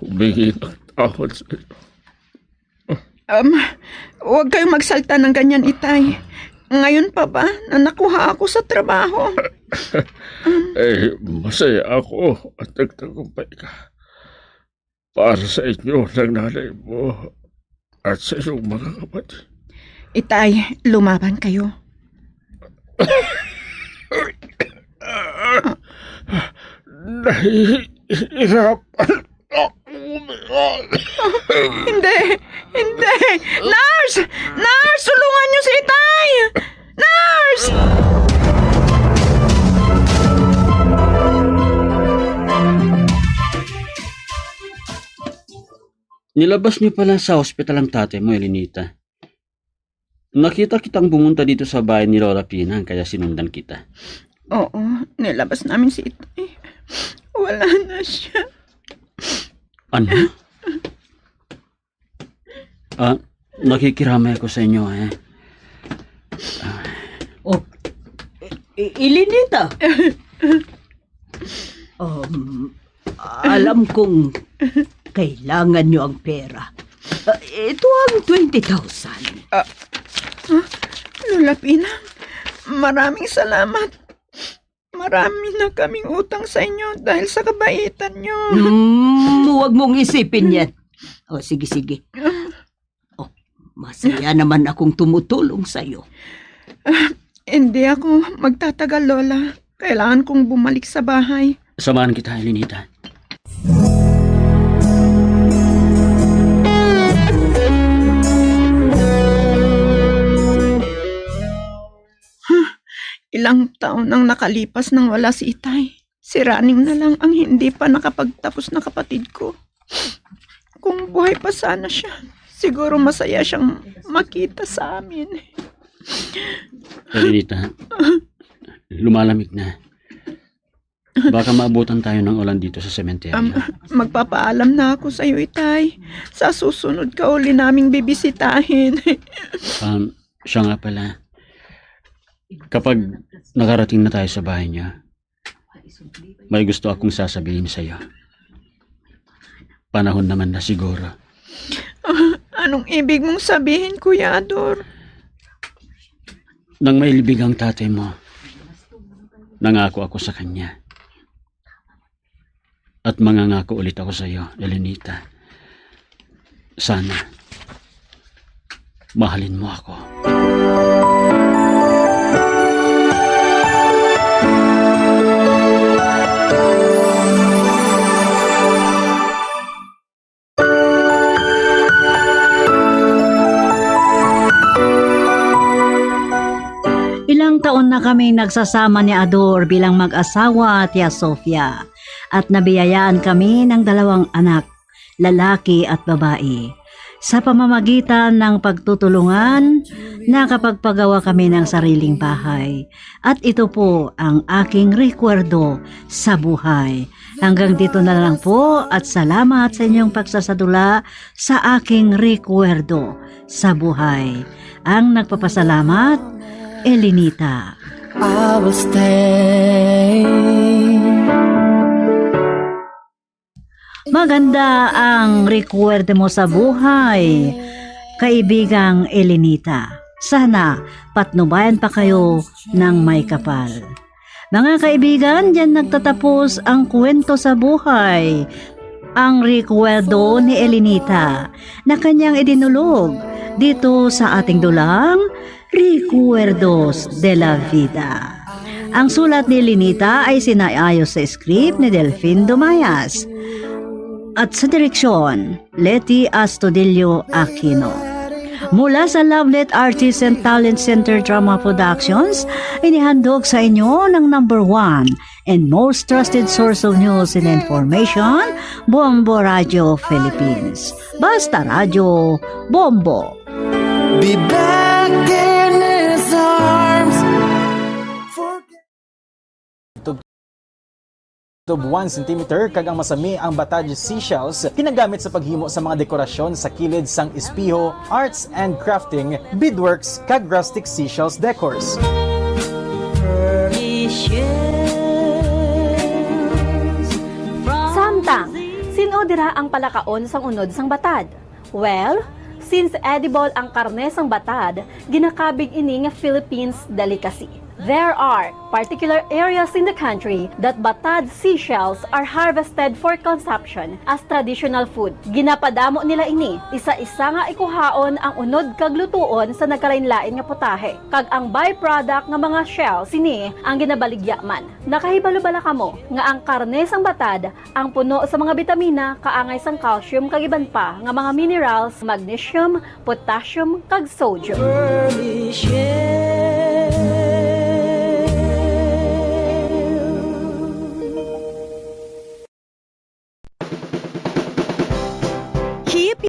humingi ng tawad sa iyo. Um, huwag kayong magsalta ng ganyan, Itay. Ngayon pa ba na nakuha ako sa trabaho? Eh, masaya ako at nagtagumpay ka. Para sa inyo ng nanay mo at sa iyong mga kapatid. Itay, lumaban kayo. Nahihirapan ako, Miguel. Hindi! Hindi! Nurse! Nurse! Tulungan niyo si Itay! Nurse! Nilabas niyo pala sa ospital ang tatay mo, Elinita. Nakita kitang pumunta dito sa bahay ni Lola Pinang, kaya sinundan kita. Oo, nilabas namin si Itay. Wala na siya. Ano? Ah, nakikiramay ako sa inyo, eh. Oh, I- I- Elinita. Um, alam kong kailangan nyo ang pera. Ah, ito ang twenty thousand. Ah, ha? Lola Pina, maraming salamat. Marami na kaming utang sa inyo dahil sa kabaitan nyo. Hmm, huwag mong isipin yan. O, sige, sige. Oh, masaya naman akong tumutulong sa'yo. Ah, hindi ako magtatagal, Lola. Kailangan kong bumalik sa bahay. Samahan kita, Elinita. Ilang taon ang nakalipas nang wala si Itay. Si Running na lang ang hindi pa nakapagtapos na kapatid ko. Kung buhay pa sana siya, siguro masaya siyang makita sa amin. Elinita, lumalamig na. Baka maabutan tayo ng ulan dito sa sementeryo. Um, magpapaalam na ako sa iyo, Itay. Sa susunod ka uli naming bibisitahin. Um, siya nga pala, kapag nakarating na tayo sa bahay niya, may gusto akong sasabihin sa iyo. Panahon naman na siguro. Ah, anong ibig mong sabihin, Kuya Ador? Nang mailibing ang tatay mo, nangako ako sa kanya. At mangangako ulit ako sa iyo, Elenita. Sana, mahalin mo ako. Ilang taon na kami nagsasama ni Ador bilang mag-asawa, Tia Sofia, at nabiyayaan kami ng dalawang anak, lalaki at babae. Sa pamamagitan ng pagtutulungan, nakapagpagawa kami ng sariling bahay. At ito po ang aking rekwerdo sa buhay. Hanggang dito na lang po at salamat sa inyong pagsasadula sa aking rekwerdo sa buhay. Ang nagpapasalamat, Elinita. I will stay. Maganda ang rekwerde mo sa buhay, kaibigang Elenita. Sana patnubayan pa kayo ng may kapal. Mga kaibigan, diyan nagtatapos ang kwento sa buhay. Ang rekwerdo ni Elenita na kanyang idinulog dito sa ating dulang Recuerdos de la Vida. Ang sulat ni Elenita ay sinaayos sa script ni Delfin Dumayas at sa direksyon, Leti Astudillo Aquino. Mula sa Lovelet Artists and Talent Center Drama Productions, inihandog sa inyo ng number one and most trusted source of news and information, Bombo Radio Philippines. Basta Radyo, Bombo. Be back in his arms. Tub, tub one centimeter kag ang masami ang batad seashells ginagamit sa paghimo sa mga dekorasyon sa kilid sang espeho, arts and crafting, beadworks, kag rustic seashells decors. Samtang, sin-o dira ang palakaon sang unod sang batad? Well, since edible ang karne sang batad, ginakabig ini nga Philippines delicacy. There are particular areas in the country that batad seashells are harvested for consumption as traditional food. Ginapadamo nila ini, isa-isa nga ikuhaon ang unod kag lutuon sa nagkalainlain nga putahe, kag ang byproduct nga mga shell sini ang ginabaligya man. Nakahibalo bala kamo nga ang karne sang batad ang puno sa mga bitamina, kaangay sang calcium kag iban pa nga mga minerals, magnesium, potassium, kag sodium.